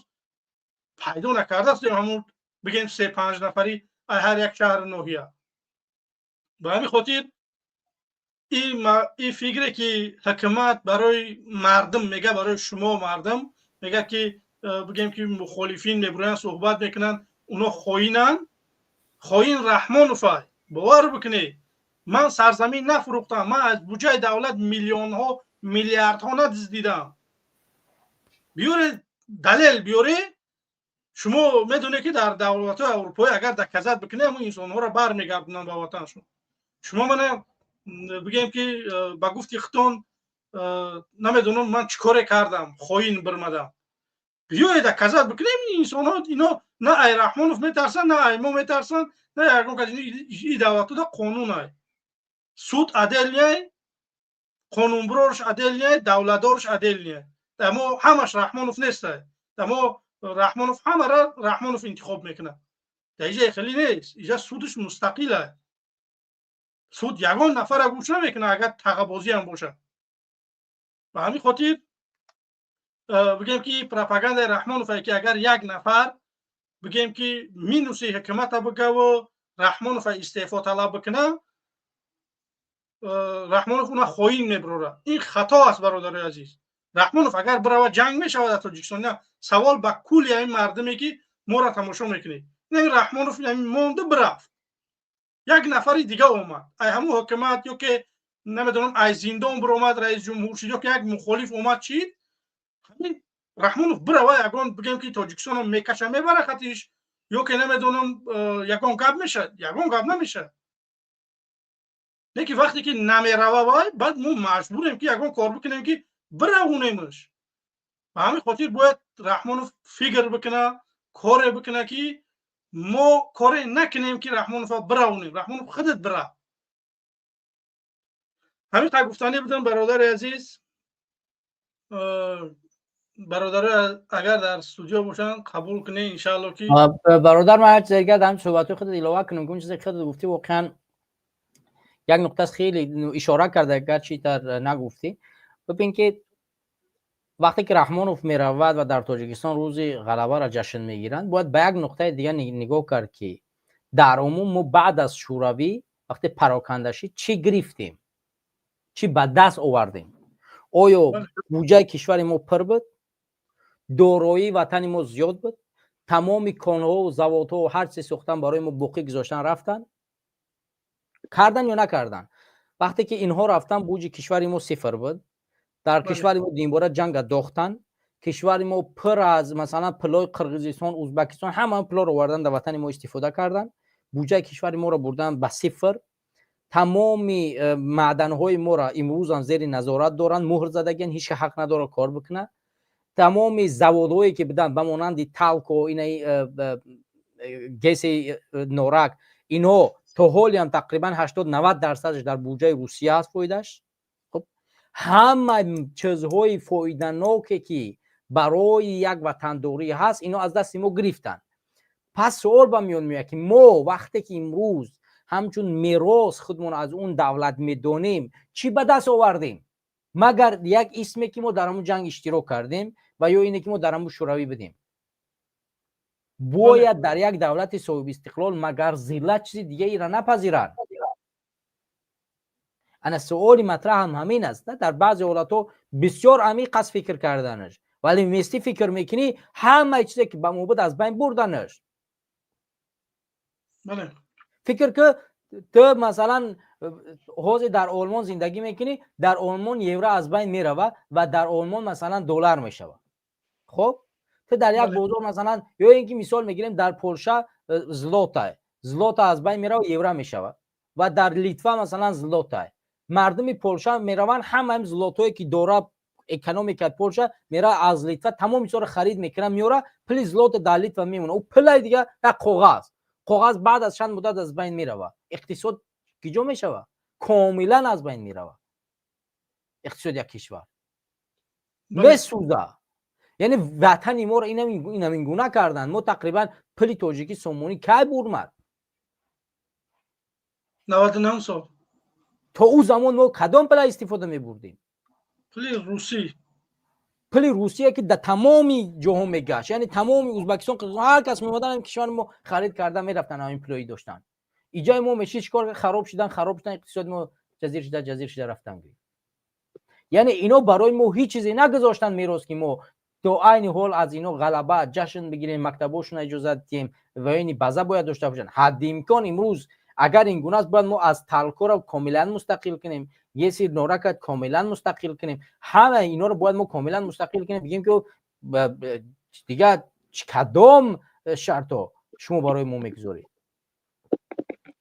пайдо накардааст ҳамун, бигем, се панҷ нафари ҳар як шаҳру ноҳия. Ба ҳамин хотир ин фикре, ки ҳукумат барои мардум мега, барои шумо мардум мега, ки бигем, ки мухолифин мебуроянд, суҳбат мекунанд, уно хоинанд. Хоин Раҳмоновай. Бовар бикунед, ман сарзамин нафурӯхтам, ман аз буҷаи давлат миллионҳо, миллиардҳо надиздидам. Биёре, далел биёре. Шумо медонед, ки дар давлатҳои аврупоӣ агар доказать бикунед, ҳамун инсонҳоро бармегардонанд ба ватаншон. Шумо мана Бигем, ки ба гуфти хитон, намедонам, ман чӣ коре кардам, хоин бирмадам. Биёед, доказать бикунем. Инсонҳо ино на ай Раҳмонов метарсанд, на ай мо метарсанд, на ягон кас. И давлатуда қонун ай, суд отдельный, қонунбирорш отдельный, давлатдорш отдельный. Дамо ҳамаш Раҳмонов нестай, дамо Раҳмонов ҳамара Раҳмонов интихоб мекунад. Дар иҷа хеле нест, иҷа судш мустақил ай. Суд ягон нафара гӯш намекунад, агар тағабозиам бошад. Ба ҳамин хотир бигем, ки пропагандаи Раҳмонов, ки агар як нафар, бигем, ки минуси ҳукумата бигаву Раҳмонов истеъфо талаб бикуна, Раҳмонов уна хоин мебирора. Ин хато аст, бародарои азиз. Раҳмонов агар бирава, ҷанг мешавад дар Тоҷикистон. Савол ба кулли ҳамин мардуме, ки моро тамошо мекунед: Раҳмонов монду бирафт, як нафари дига омад, ай ҳамун ҳукумат ё ки намедонам, ай зиндон биромад, раис ҷумҳур шид, ё ки як мухолиф омад, чид. Ҳамин Раҳмонов бирава, ягон, бигем, ки Тоҷикистонро мекаша, мебара хатиш, ё ки намедонам, ягон гап мешавад? Ягон гап намешавад. Лекин вақте ки намерава вай, баъд мо маҷбурем, ки ягон кор бикунем, ки биравонемш. Ба ҳамин хотир бояд Раҳмонов фикр бикуна, коре бикуна, ки мо коре накунем, ки Раҳмонова биравонем. Раҳмонов, худат бира. Ҳамин та гуфтанӣ будам, бародари азиз. Бародаро, агар дар студио бошанд, қабул кунед, иншаалло, ки Бародар, ман ҳар чизе дигар дар ҳамин суҳбатҳои худат илова кунам, он чизе худат гуфтӣ, воқеан як нуқта аст, хеле ишора карда, гарчи дар нагуфтӣ. Бибин, ки вақте ки Раҳмонов меравад ва дар Тоҷикистон рӯзи ғалабаро ҷашн мегиранд, бояд ба як нуқтаи дигар нигоҳ кард, ки дар умум мо баъд аз Шӯравӣ, вақте пароканда шид, чӣ гирифтем, чӣ ба даст овардем? Оё буҷаи кишвари мо пур буд? Дороии ватани мо зиёд буд? Тамоми конҳову заводҳо, ҳар чизе сохтан, барои мо боқӣ гузоштан, рафтан кардан ё накардан? Вақте ки инҳо рафтан, буҷи кишвари мо сифр буд. Дар кишвари мо динбора ҷанга дохтан. Кишвари мо пур аз, масалан, пулои Қирғизистон, Узбекистон, ҳама пулоро овардан, дар ватани мо истифода кардан. Буҷаи кишвари моро бурдан ба сифр. Тамоми маъданҳои моро имрӯзам зери назорат доранд, муҳр задагиан, ҳеч ҳақ надорад кор бикунад. Тамоми заводҳое ки буданд, ба монанди Талко, инаи ГЭСи Норак, инҳо то ҳолиам тақрибан 80-90 дарсадаш дар буҷаи Русия аст фоидаш. Хуб, ҳама чизҳои фоиданоке, ки барои як ватандорӣ ҳаст, ино аз дасти мо гирифтанд. Пас суол ба миён меояд, ки мо вақте ки имрӯз ҳамчун мерос худмон аз он давлат медонем, чӣ ба даст овардем, магар як исме, ки мо дар ҳамун ҷанг иштирок кардем, ва ё ине, ки мо дар ҳамун Шӯравӣ будем? Бояд дар як давлати соҳибистиқлол магар зиллат чизи дигаеро напазиранд. Ана суоли матраҳам ҳамин аст. Дар баъзе ҳолатҳо бисёр амиқ аст фикр карданаш, вале мести фикр мекунӣ, ҳамаи чизе, ки ба мо буд, аз байн бурданаш. Фикр ки ту, масалан, ҳозир дар Олмон зиндагӣ мекунӣ. Дар Олмон евро аз байн мерава ва дар Олмон, масалан, доллар мешавад. Хоб, ту дар як бозор, масалан, ё ин ки мисол мегирем, дар Полша злота, злота аз байн мерава, евро мешавад, ва дар Литва, масалан, злота. Мардуми Полша мераванд, ҳамаи злотое, ки дора экономикаи Полша, мера аз Литва тамоми чизоро харид мекунад, меёра, пули злота дар Литва мемонад. Ӯ пулай дига як коғаз. Коғаз баъд аз чанд муддат аз байн мерава. Иқтисод киҷо мешавад? Комилан аз байн мерава иқтисоди як кишвар, месӯза. Яъне ватани моро инамин гуна карданд. Мо тақрибан пули тоҷикӣ, сомонӣ, кай бурмад? 99 сол. То ӯ замон мо кадом пула истифода мебурдем? Пули русӣ. Пули Русия, ки дар тамоми ҷоҳо мегашт, яъне тамоми Узбекистон, Қирғизистон, ҳар кас меомадан, кишвари мо харид карда мерафтан, ҳамин пулои доштан. Иҷои мо меши чӣ кор? Хароб шудан, хароб шудан, иқтисоди мо ҷазир шуда, ҷазир шуда рафтан. Яъне ино барои мо ҳеҷ чизе нагузоштанд мерос, ки мо то айни ҳол аз ино ғалаба ҷашн бигирем, мактабошона иҷозат диҳем ва ини база бояд дошта бошанд. Ҳадди имкон имрӯз агар ин гуна аст, бояд мо аз Талкоро комилан мустақил кунем, ГЭСи Норака комилан мустақил кунем, ҳама инҳоро бояд мо комилан мустақил кунем, бигем, ки дигар кадом шартҳо шумо барои мо мегузоред.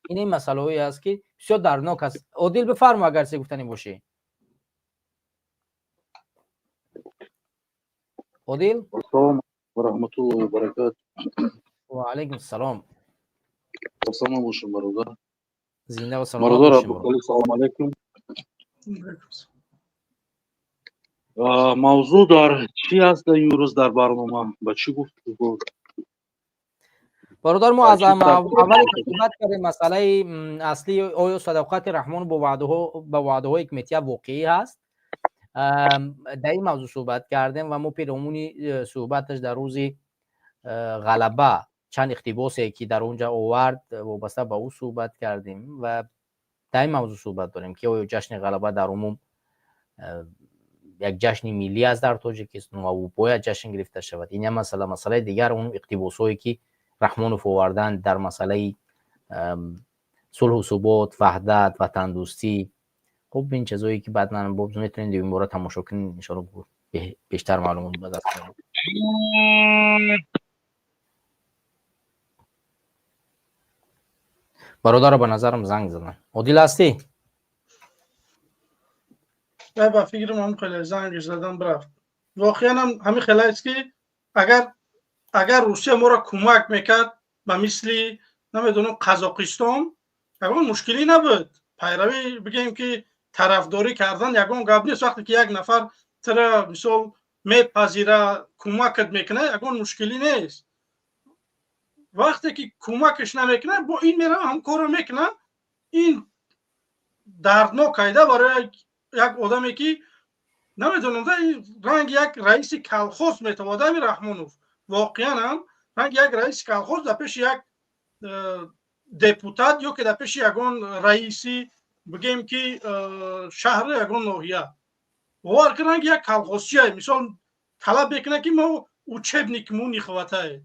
Ин масъалаҳое аст, ки бисёр дарднок аст. Одил, бифармо, агар чизе гуфтанӣ бошӣ. Одил. Ассалому ва раҳматуллоҳи ва баракатуҳ. Ва алайкум салом. Салом бошем, бародар. Зинда ва саломат бародар. бошем. Абдухалиқ, салом алайкум. Мавзӯъ дар чӣ аст дар имрӯз дар барнома? Ба чӣ гуфт? Бародар, мо Ба аз чӣ таъсир аввале ки суҳбат кардем, масъалаи аслӣ: оё садоқати Раҳмон ба ваъдаҳое ки метиҳад воқеӣ ҳаст? Дар ин мавзӯъ суҳбат кардем ва мо пиромуни суҳбаташ дар рӯзи ғалаба, чанд иқтибосе ки дар он ҷа овард, вобаста ба ӯ суҳбат кардем ва дар ин мавзӯъ суҳбат дорем, ки оё ҷашни ғалаба дар умум як ҷашни миллӣ аст дар Тоҷикистон ва ӯ бояд ҷашн гирифта шавад. Ин як масъала. Масъалаи дигар, он иқтибосҳое ки Раҳмонов оварданд дар масъалаи сулҳу субот, ваҳдат, ватандӯстӣ. Хуб, ин чизое ки баъдан боз метавонед дар ин бора тамошо кунед, иншоалло, бештар маълумот ба даст меоред. Бародаро, ба назарам занг задан. Одил, ҳастӣ? Ба фикрам, ҳам хеле занг задан бирафт. Воқеан ҳам ҳамин хеле аст, ки агар Русия моро кӯмак мекард, ба мисли, намедонам, Қазоқистон, ягон мушкилӣ набуд. Пайравӣ, бигем ки тарафдорӣ кардан ягон гап нест. Вақте ки як нафар тира, мисол, мепазира, кӯмакат мекунад, ягон мушкилӣ нест. Вақте ки кӯмакаш намекунад, бо ин мерава, ҳам корро мекунад. Ин дарднок айда барои як одаме ки, намедонам, ранги як раиси колхоз метавад ами Раҳмонов. Воқеан ҳам ранги як раиси колхоз дар пеши як депутат ё ки дар пеши ягон раиси, бигем ки, шаҳру ягон ноҳия, бовар кун, ранги як колхозчия, мисол, талаб мекунад, ки мо учебник му не хватает.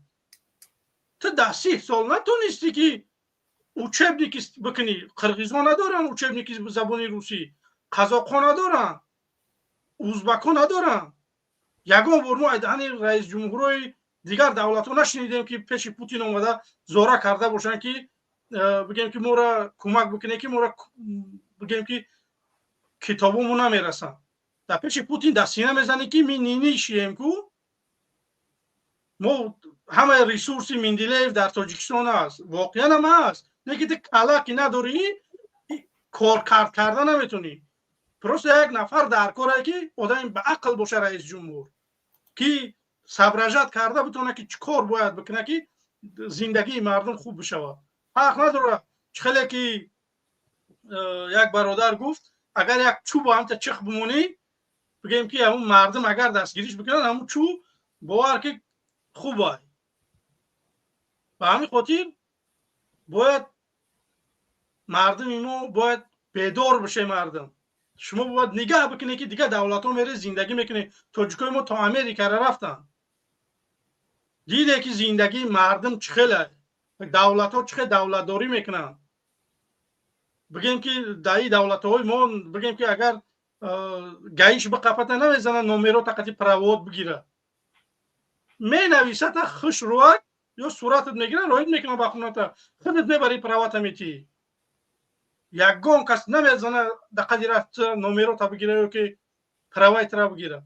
Ту дар 30 сол натонистӣ, ки учебник бикунӣ. Қирғизҳо надоранд учебники забони русӣ, қазоқҳо надоранд, узбакҳо надоранд. Ягон бор мо ҳани раисҷумҳурҳои дигар давлатҳо нашунидем, ки пеши Путин омада зора карда бошанд, ки бигем ки моро кӯмак бикунед, ки моро, бигем ки, китобомо намерасанд. Дар пеши Путин дар сина мезанӣ, ки мы не нищие ку, мо ҳамаи ресурси Менделеев дар Тоҷикистон аст. Воқеан ҳам ҳаст, не ки ту калаки надорӣ, коркард карда наметонӣ. Просто як нафар дар корае, ки одами ба ақл боша, раис ҷумҳур, ки соображать карда битонад, ки чӣ кор бояд бикунад, ки зиндагии мардум хуб бишавад. Ҳақ надорад. Чӣ хеле ки як бародар гуфт, агар як чӯбо ҳамта чих бимонӣ, бигем ки ҳамун мардум агар дастгириш бикунанд, ҳамун чӯб, бовар ки, хуб ай. Ба ҳамин хотир бояд мардуми мо бояд бедор бише. Мардум, шумо бояд нигаҳ бикунед, ки дигар давлатҳо мере, зиндагӣ мекунед. Тоҷикои мо то Америкара рафтанд, диде, ки зиндагии мардум чӣ хеле, давлатҳо чӣ хел давлатдорӣ мекунанд. Бигем ки дар ин давлатҳои мо, бигем ки, агар гаиш биқапата, намезанад номеро тақати права-т бигира, менависата хушрӯак ё суратат мегирад, роид мекунад ба хоната, худат мебари, права-та метиҳӣ. Ягон кас намезана да қади рафт номерота бигира ё ки права-й тра бигира.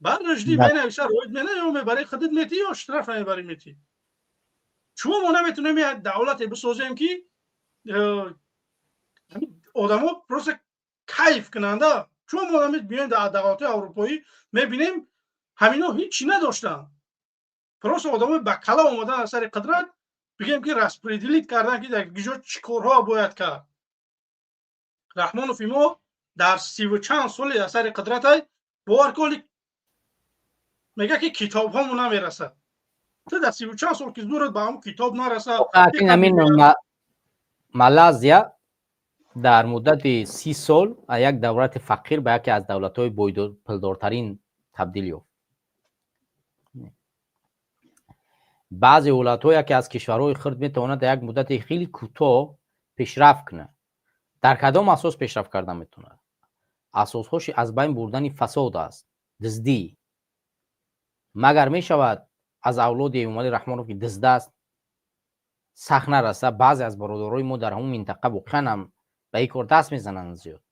Баъд ружди менависа, роид мена, ё мебари, худат метиҳӣ, ё штраф мебари, метиҳӣ. Чумо мо наметонем як давлате бисозем, ки одамо просто кайф кунанда? Чун мо мебинем, дар давлатҳои аврупоӣ мебинем, ҳамино ҳичи надоштанд. Просто одамои ба кала омадан аз сари қудрат, бигем ки, распределить кардан, ки дар гиҷо чӣ корҳо бояд кард. Раҳмонов имо дар сиву чанд соли аз сари қудратай, бовар коли, мега, ки китобҳомо намерасад. Ту дар сиву чанд сол ки зурат ба ҳамн китоб нарасад. Ҳамин Малайзия дар муддати 30 сол аз як давлати фақир ба яке аз давлатҳои пулдортарин табдил ёфт. Баъзе ҳолатҳо яке аз кишварҳои хурд метавонад дар як муддати хеле кӯтоҳ пешрафт кунад. Дар кадом асос пешрафт карда метавонад? Асосҳоши аз байн бурдани фасод аст, дуздӣ. Магар мешавад аз авлоди Эмомалӣ Раҳмонов, ки дузд аст, Сахт нараса, баъзе аз бародарои мо дар ҳамун минтақа воқеан ҳам ба ин кор даст мезананд, зиёд,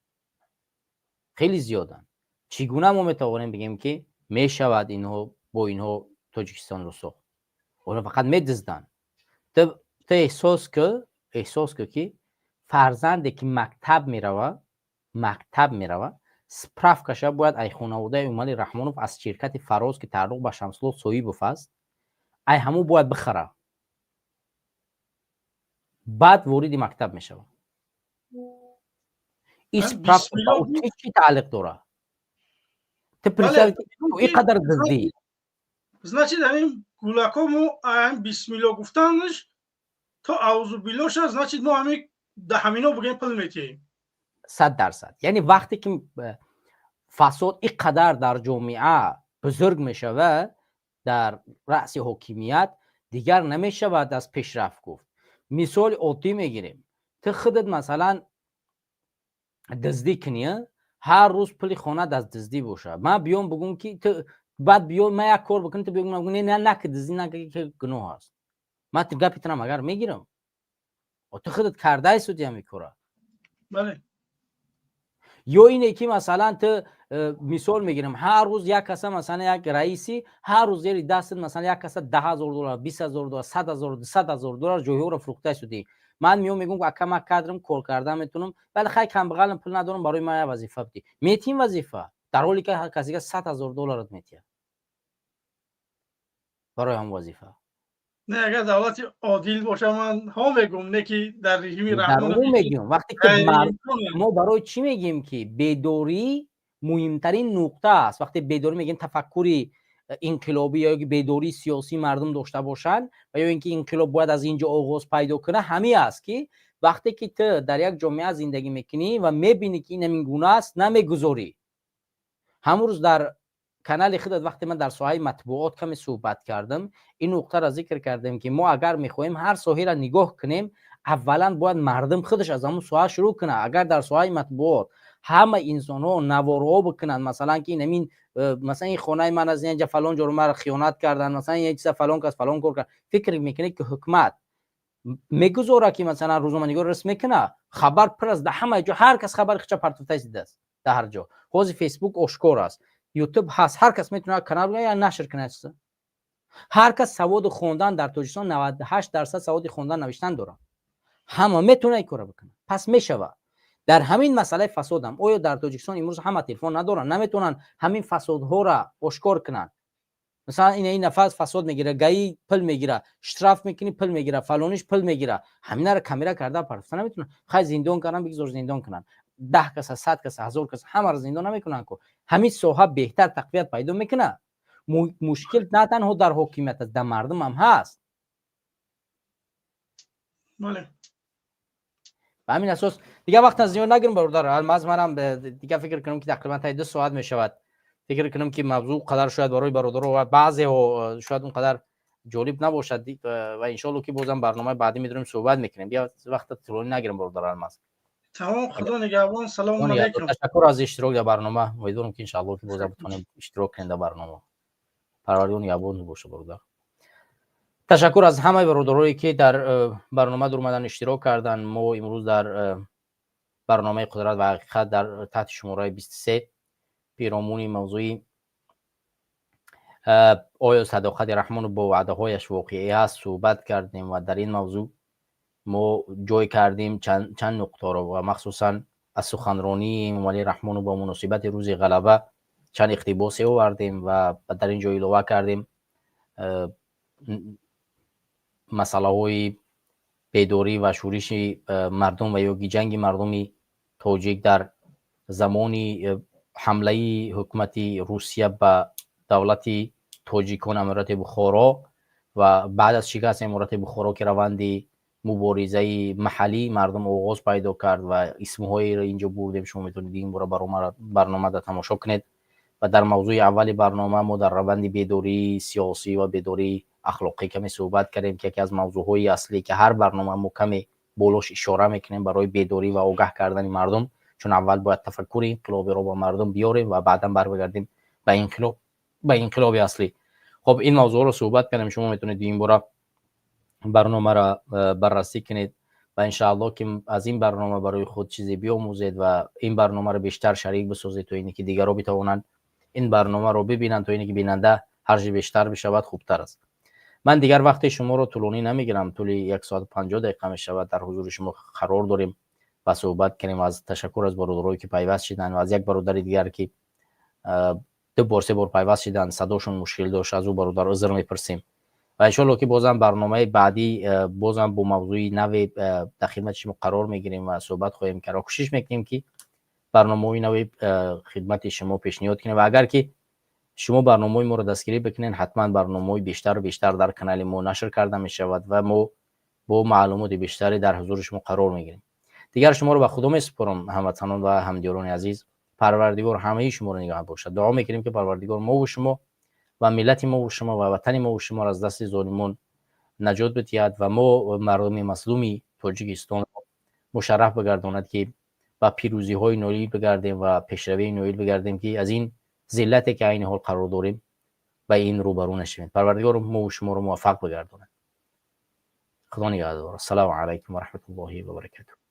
хеле зиёданд. Чӣ гуна мо метавонем бигем, ки мешавад инҳо, бо инҳо Тоҷикистонро сохт? Онҳо фақат медизданд. Ту эҳсос ки, ки фарзанде ки мактаб мерава, справкаша бояд ай хонаводаи Эмомалӣ Раҳмонов аз ширкати Фароз, ки тааллуқ ба Шамсулло Соибов аст, ай ҳамун бояд бихара, баъд вориди мактаб мешавад. Ин справка ба ӯ чӣ тааллуқ дорад? Ту представь, ин қадар дуздӣ. Значит, ҳамин гулако мо ҳамин бисмилло гуфтанаш то аузубиллоша, значит, мо ҳамин да ҳамино бигем, пул метиҳем. 100%. Яъне вақте ки фасод ин қадар дар ҷомеа бузург мешавад, дар раъси ҳокимият дигар намешавад аз пешрафт гуфт. Мисоли оддӣ мегирем: ту худат, масалан, дуздӣ кунӣ, ҳар рӯз пули хонат аз дуздӣ бошад, ман биём бугум, ки ту баъд биё, ман як кор бикунӣ, ту биё, не, наки дуздӣ, наки, ки гуноҳ аст. Ман ту гапи тунам агар мегирам, ту худат кардаи суди ҳамин кора. Бале. Ё ине ки, масалан, ту мисол мегирам, ҳар рӯз як каса, масалан, як раиси, ҳар рӯз зери дастат, масалан, як каса 10 000 доллар, 20 000 доллар, 100 000, 200 000 доллар ҷойҳоро фурӯхта судӣ. Ман меом, мегӯм: «Ака, ман кадрам, кор кардан метавонам, вале хай, камбағалам, пул надорам, барои ман як вазифа бидӣ». Метиҳим вазифа, дар ҳоле ки ҳар касига 100 000 долларат метиҳад барои ҳамон вазифа. Не, агар давлати одил боша, ман ҳо мегӯм, не ки дар режими Дар умум мегӯем, вақте ки мо барои чӣ мегӯем, ки бедорӣ муҳимтарин нуқта аст. Вақте бедорӣ мегӯем, тафаккури инқилобӣ ё ки бедории сиёсӣ мардум дошта бошанд ва ё ин ки инқилоб бояд аз ин ҷо оғоз пайдо кунад. Ҳамин аст, ки вақте ки ту дар як ҷомеа зиндагӣ мекунӣ ва мебинӣ, ки ин ҳамин гуна аст, намегузорӣ. Ҳамун рӯз дар канали худат, вақте ман дар соҳаи матбуот каме суҳбат кардам, ин нуқтаро зикр кардем, ки мо агар мехоҳем ҳар соҳаро нигоҳ кунем, аввалан бояд мардум худаш аз ҳамун соҳа шурӯъ кунад. Агар дар соҳаи матбуот ҳама инсонҳо наворҳо бикунанд, масалан, ки инамин масалан, ин хонаи ман аз инҷа фалон ҷо маро хиёнат карданд, масалан, ин чиза фалон кас фалон кор кард, фикр мекунед, ки ҳукумат мегузорад, ки масалан, рӯзноманигор риск мекунад? Хабар пур аст дар ҳама ҷо, ҳар кас хабари худша партофта дидааст дар ҳар ҷо. Ҳозир Фейсбук ошкор аст, Ютуб ҳаст, ҳар кас метавонад канал я нашр кунад чиза. Ҳар кас саводи хондан, дар Тоҷикистон 98% саводи хондан, навиштан дорад, ҳама метавонад ин корро бикунад. Пас мешавад. Дар ҳамин масъалаи фасодам, оё дар Тоҷикистон имрӯз ҳама телефон надоранд, наметавонанд ҳамин фасодҳоро ошкор кунанд? Масалан, ин нафар фасод мегира, ГАИ пул мегира, штраф мекунӣ, пул мегира, фалониш пул мегира, ҳаминаро камера карда партофта наметавонанд? Хай, зиндон кардан, бигзор зиндон кунанд, 10 каса, 100 каса, 1000 каса, ҳамаро зиндон намекунанд ку. Ҳамин соҳа беҳтар тақвият пайдо мекунад. Мушкил на танҳо дар ҳокимият аст, дар мардум ҳам ҳаст. Бале. Ба ҳамин асос дигар вақт аз зиёд нагирем, бародар Алмаз. Манам дигар фикр кунам, ки тақрибан таи 2 соат мешавад. Фикр кунам, ки мавзӯъ қадар шояд барои бародаро ва баъзеҳо шояд он қадар ҷолиб набошад ва иншоалло, ки бозам барномаи баъдӣ медорем, суҳбат мекунем. Дигар вақта тӯлонӣ нагирем, бародар Алмаз. Тамом, худо нигаҳбон, салому алайкум. Ташаккур аз иштирок дар барнома. Умедворам, ки иншоалло, ки бозам битонем иштирок кунем дар барнома. Парвардигор нигаҳбон боша, бародар. Ташаккур аз ҳамаи бародарое, ки дар барнома дуромадан, иштирок карданд. Мо имрӯз дар барномаи «Қудрат ва ҳақиқат» дар таҳти шумораи 23 пиромуни мавзӯи «Оё садоқати Раҳмонов бо ваъдаҳояш воқеӣ аст?» суҳбат кардем ва дар ин мавзӯъ мо ҷой кардем чанд нуқтаро ва махсусан аз суханронии Эмомалӣ Раҳмонов бо муносибати Рӯзи Ғалаба чанд иқтибосе овардем ва дар ин ҷо илова кардем масъалаҳои бедорӣ ва шӯриши мардум ва ёки ҷанги мардуми тоҷик дар замони ҳамлаи ҳукумати Русия ба давлати тоҷикон, Аморати Бухоро, ва баъд аз шикасти Аморати Бухоро, ки раванди муборизаи маҳаллии мардум оғоз пайдо кард ва исмҳоеро инҷо бурдем. Шумо метавонед ин бора барномада тамошо кунед. Ва дар мавзӯи аввали барнома мо дар раванди бедории сиёсӣ ва бедории ахлоқӣ каме суҳбат кардем, ки яке аз мавзӯъҳои аслӣ, ки ҳар барнома мо каме болош ишора мекунем барои бедорӣ ва огаҳ кардани мардум, чун аввал бояд тафаккури инқилобиро ба мардум биёрем ва баъдан бармегардем ба инқилоб, ба инқилоби аслӣ. Хоб, ин мавзӯъро суҳбат кардем. Шумо метавонед ин бора Барномаро баррасӣ кунед ва иншааллоҳ, ки аз ин барнома барои худ чизе биомӯзед ва ин барномаро бештар шарик бисозед, то ине ки дигарро битавонанд ин барномаро бибинанд, то ине ки бинанда ҳарчи бештар бишавад, хубтар аст. Ман дигар вақти шуморо тӯлонӣ намегирам. Тӯли 1 соату 50 дақиқа мешавад, дар ҳузури шумо қарор дорем ва суҳбат кунем. Аз ташаккур аз бародарое, ки пайваст шиданд, ва аз як бародари дигар, ки ду бор, се бор пайваст шиданд, садошон мушкил дошт, аз ӯ бародар узр мепурсем. Ва иншоалло, ки бозам барномаи баъдӣ бозам бо мавзӯи наве дар хидмати шумо қарор мегирем ва суҳбат хоҳем кард ва кӯшиш мекунем, ки барномаҳои нави хидмати шумо пешниҳод кунем. Ва агар ки шумо барномаҳои моро дастгирӣ бикунед, ҳатман барномаҳои бештару бештар дар канали мо нашр карда мешавад ва мо бо маълумоти бештаре дар ҳузури шумо қарор мегирем. Дигар шуморо ба Худо месупорам, ҳамватанон ва ҳамдиёрони азиз. Парвардигор ҳамаи шуморо нигаҳ бошад. Дуо мекунем, ки Парвардигор мову шумо ва миллати мову шумо ва ватани мову шуморо аз дасти золимон наҷот бидиҳад ва мо мардуми мазлуми Тоҷикистонро мушарраф бигардонад, ки ба пирӯзиҳои ноил бигардем ва пешравии ноил бигардем, ки аз ин зиллате, ки айни ҳол қарор дорем, ба ин рӯбарӯ нашавем. Парвардигор мову шуморо муваффақ бигардонад. Худо нигаҳдор. Ассалому алайкум ва раҳматуллоҳи ва баракатуҳ.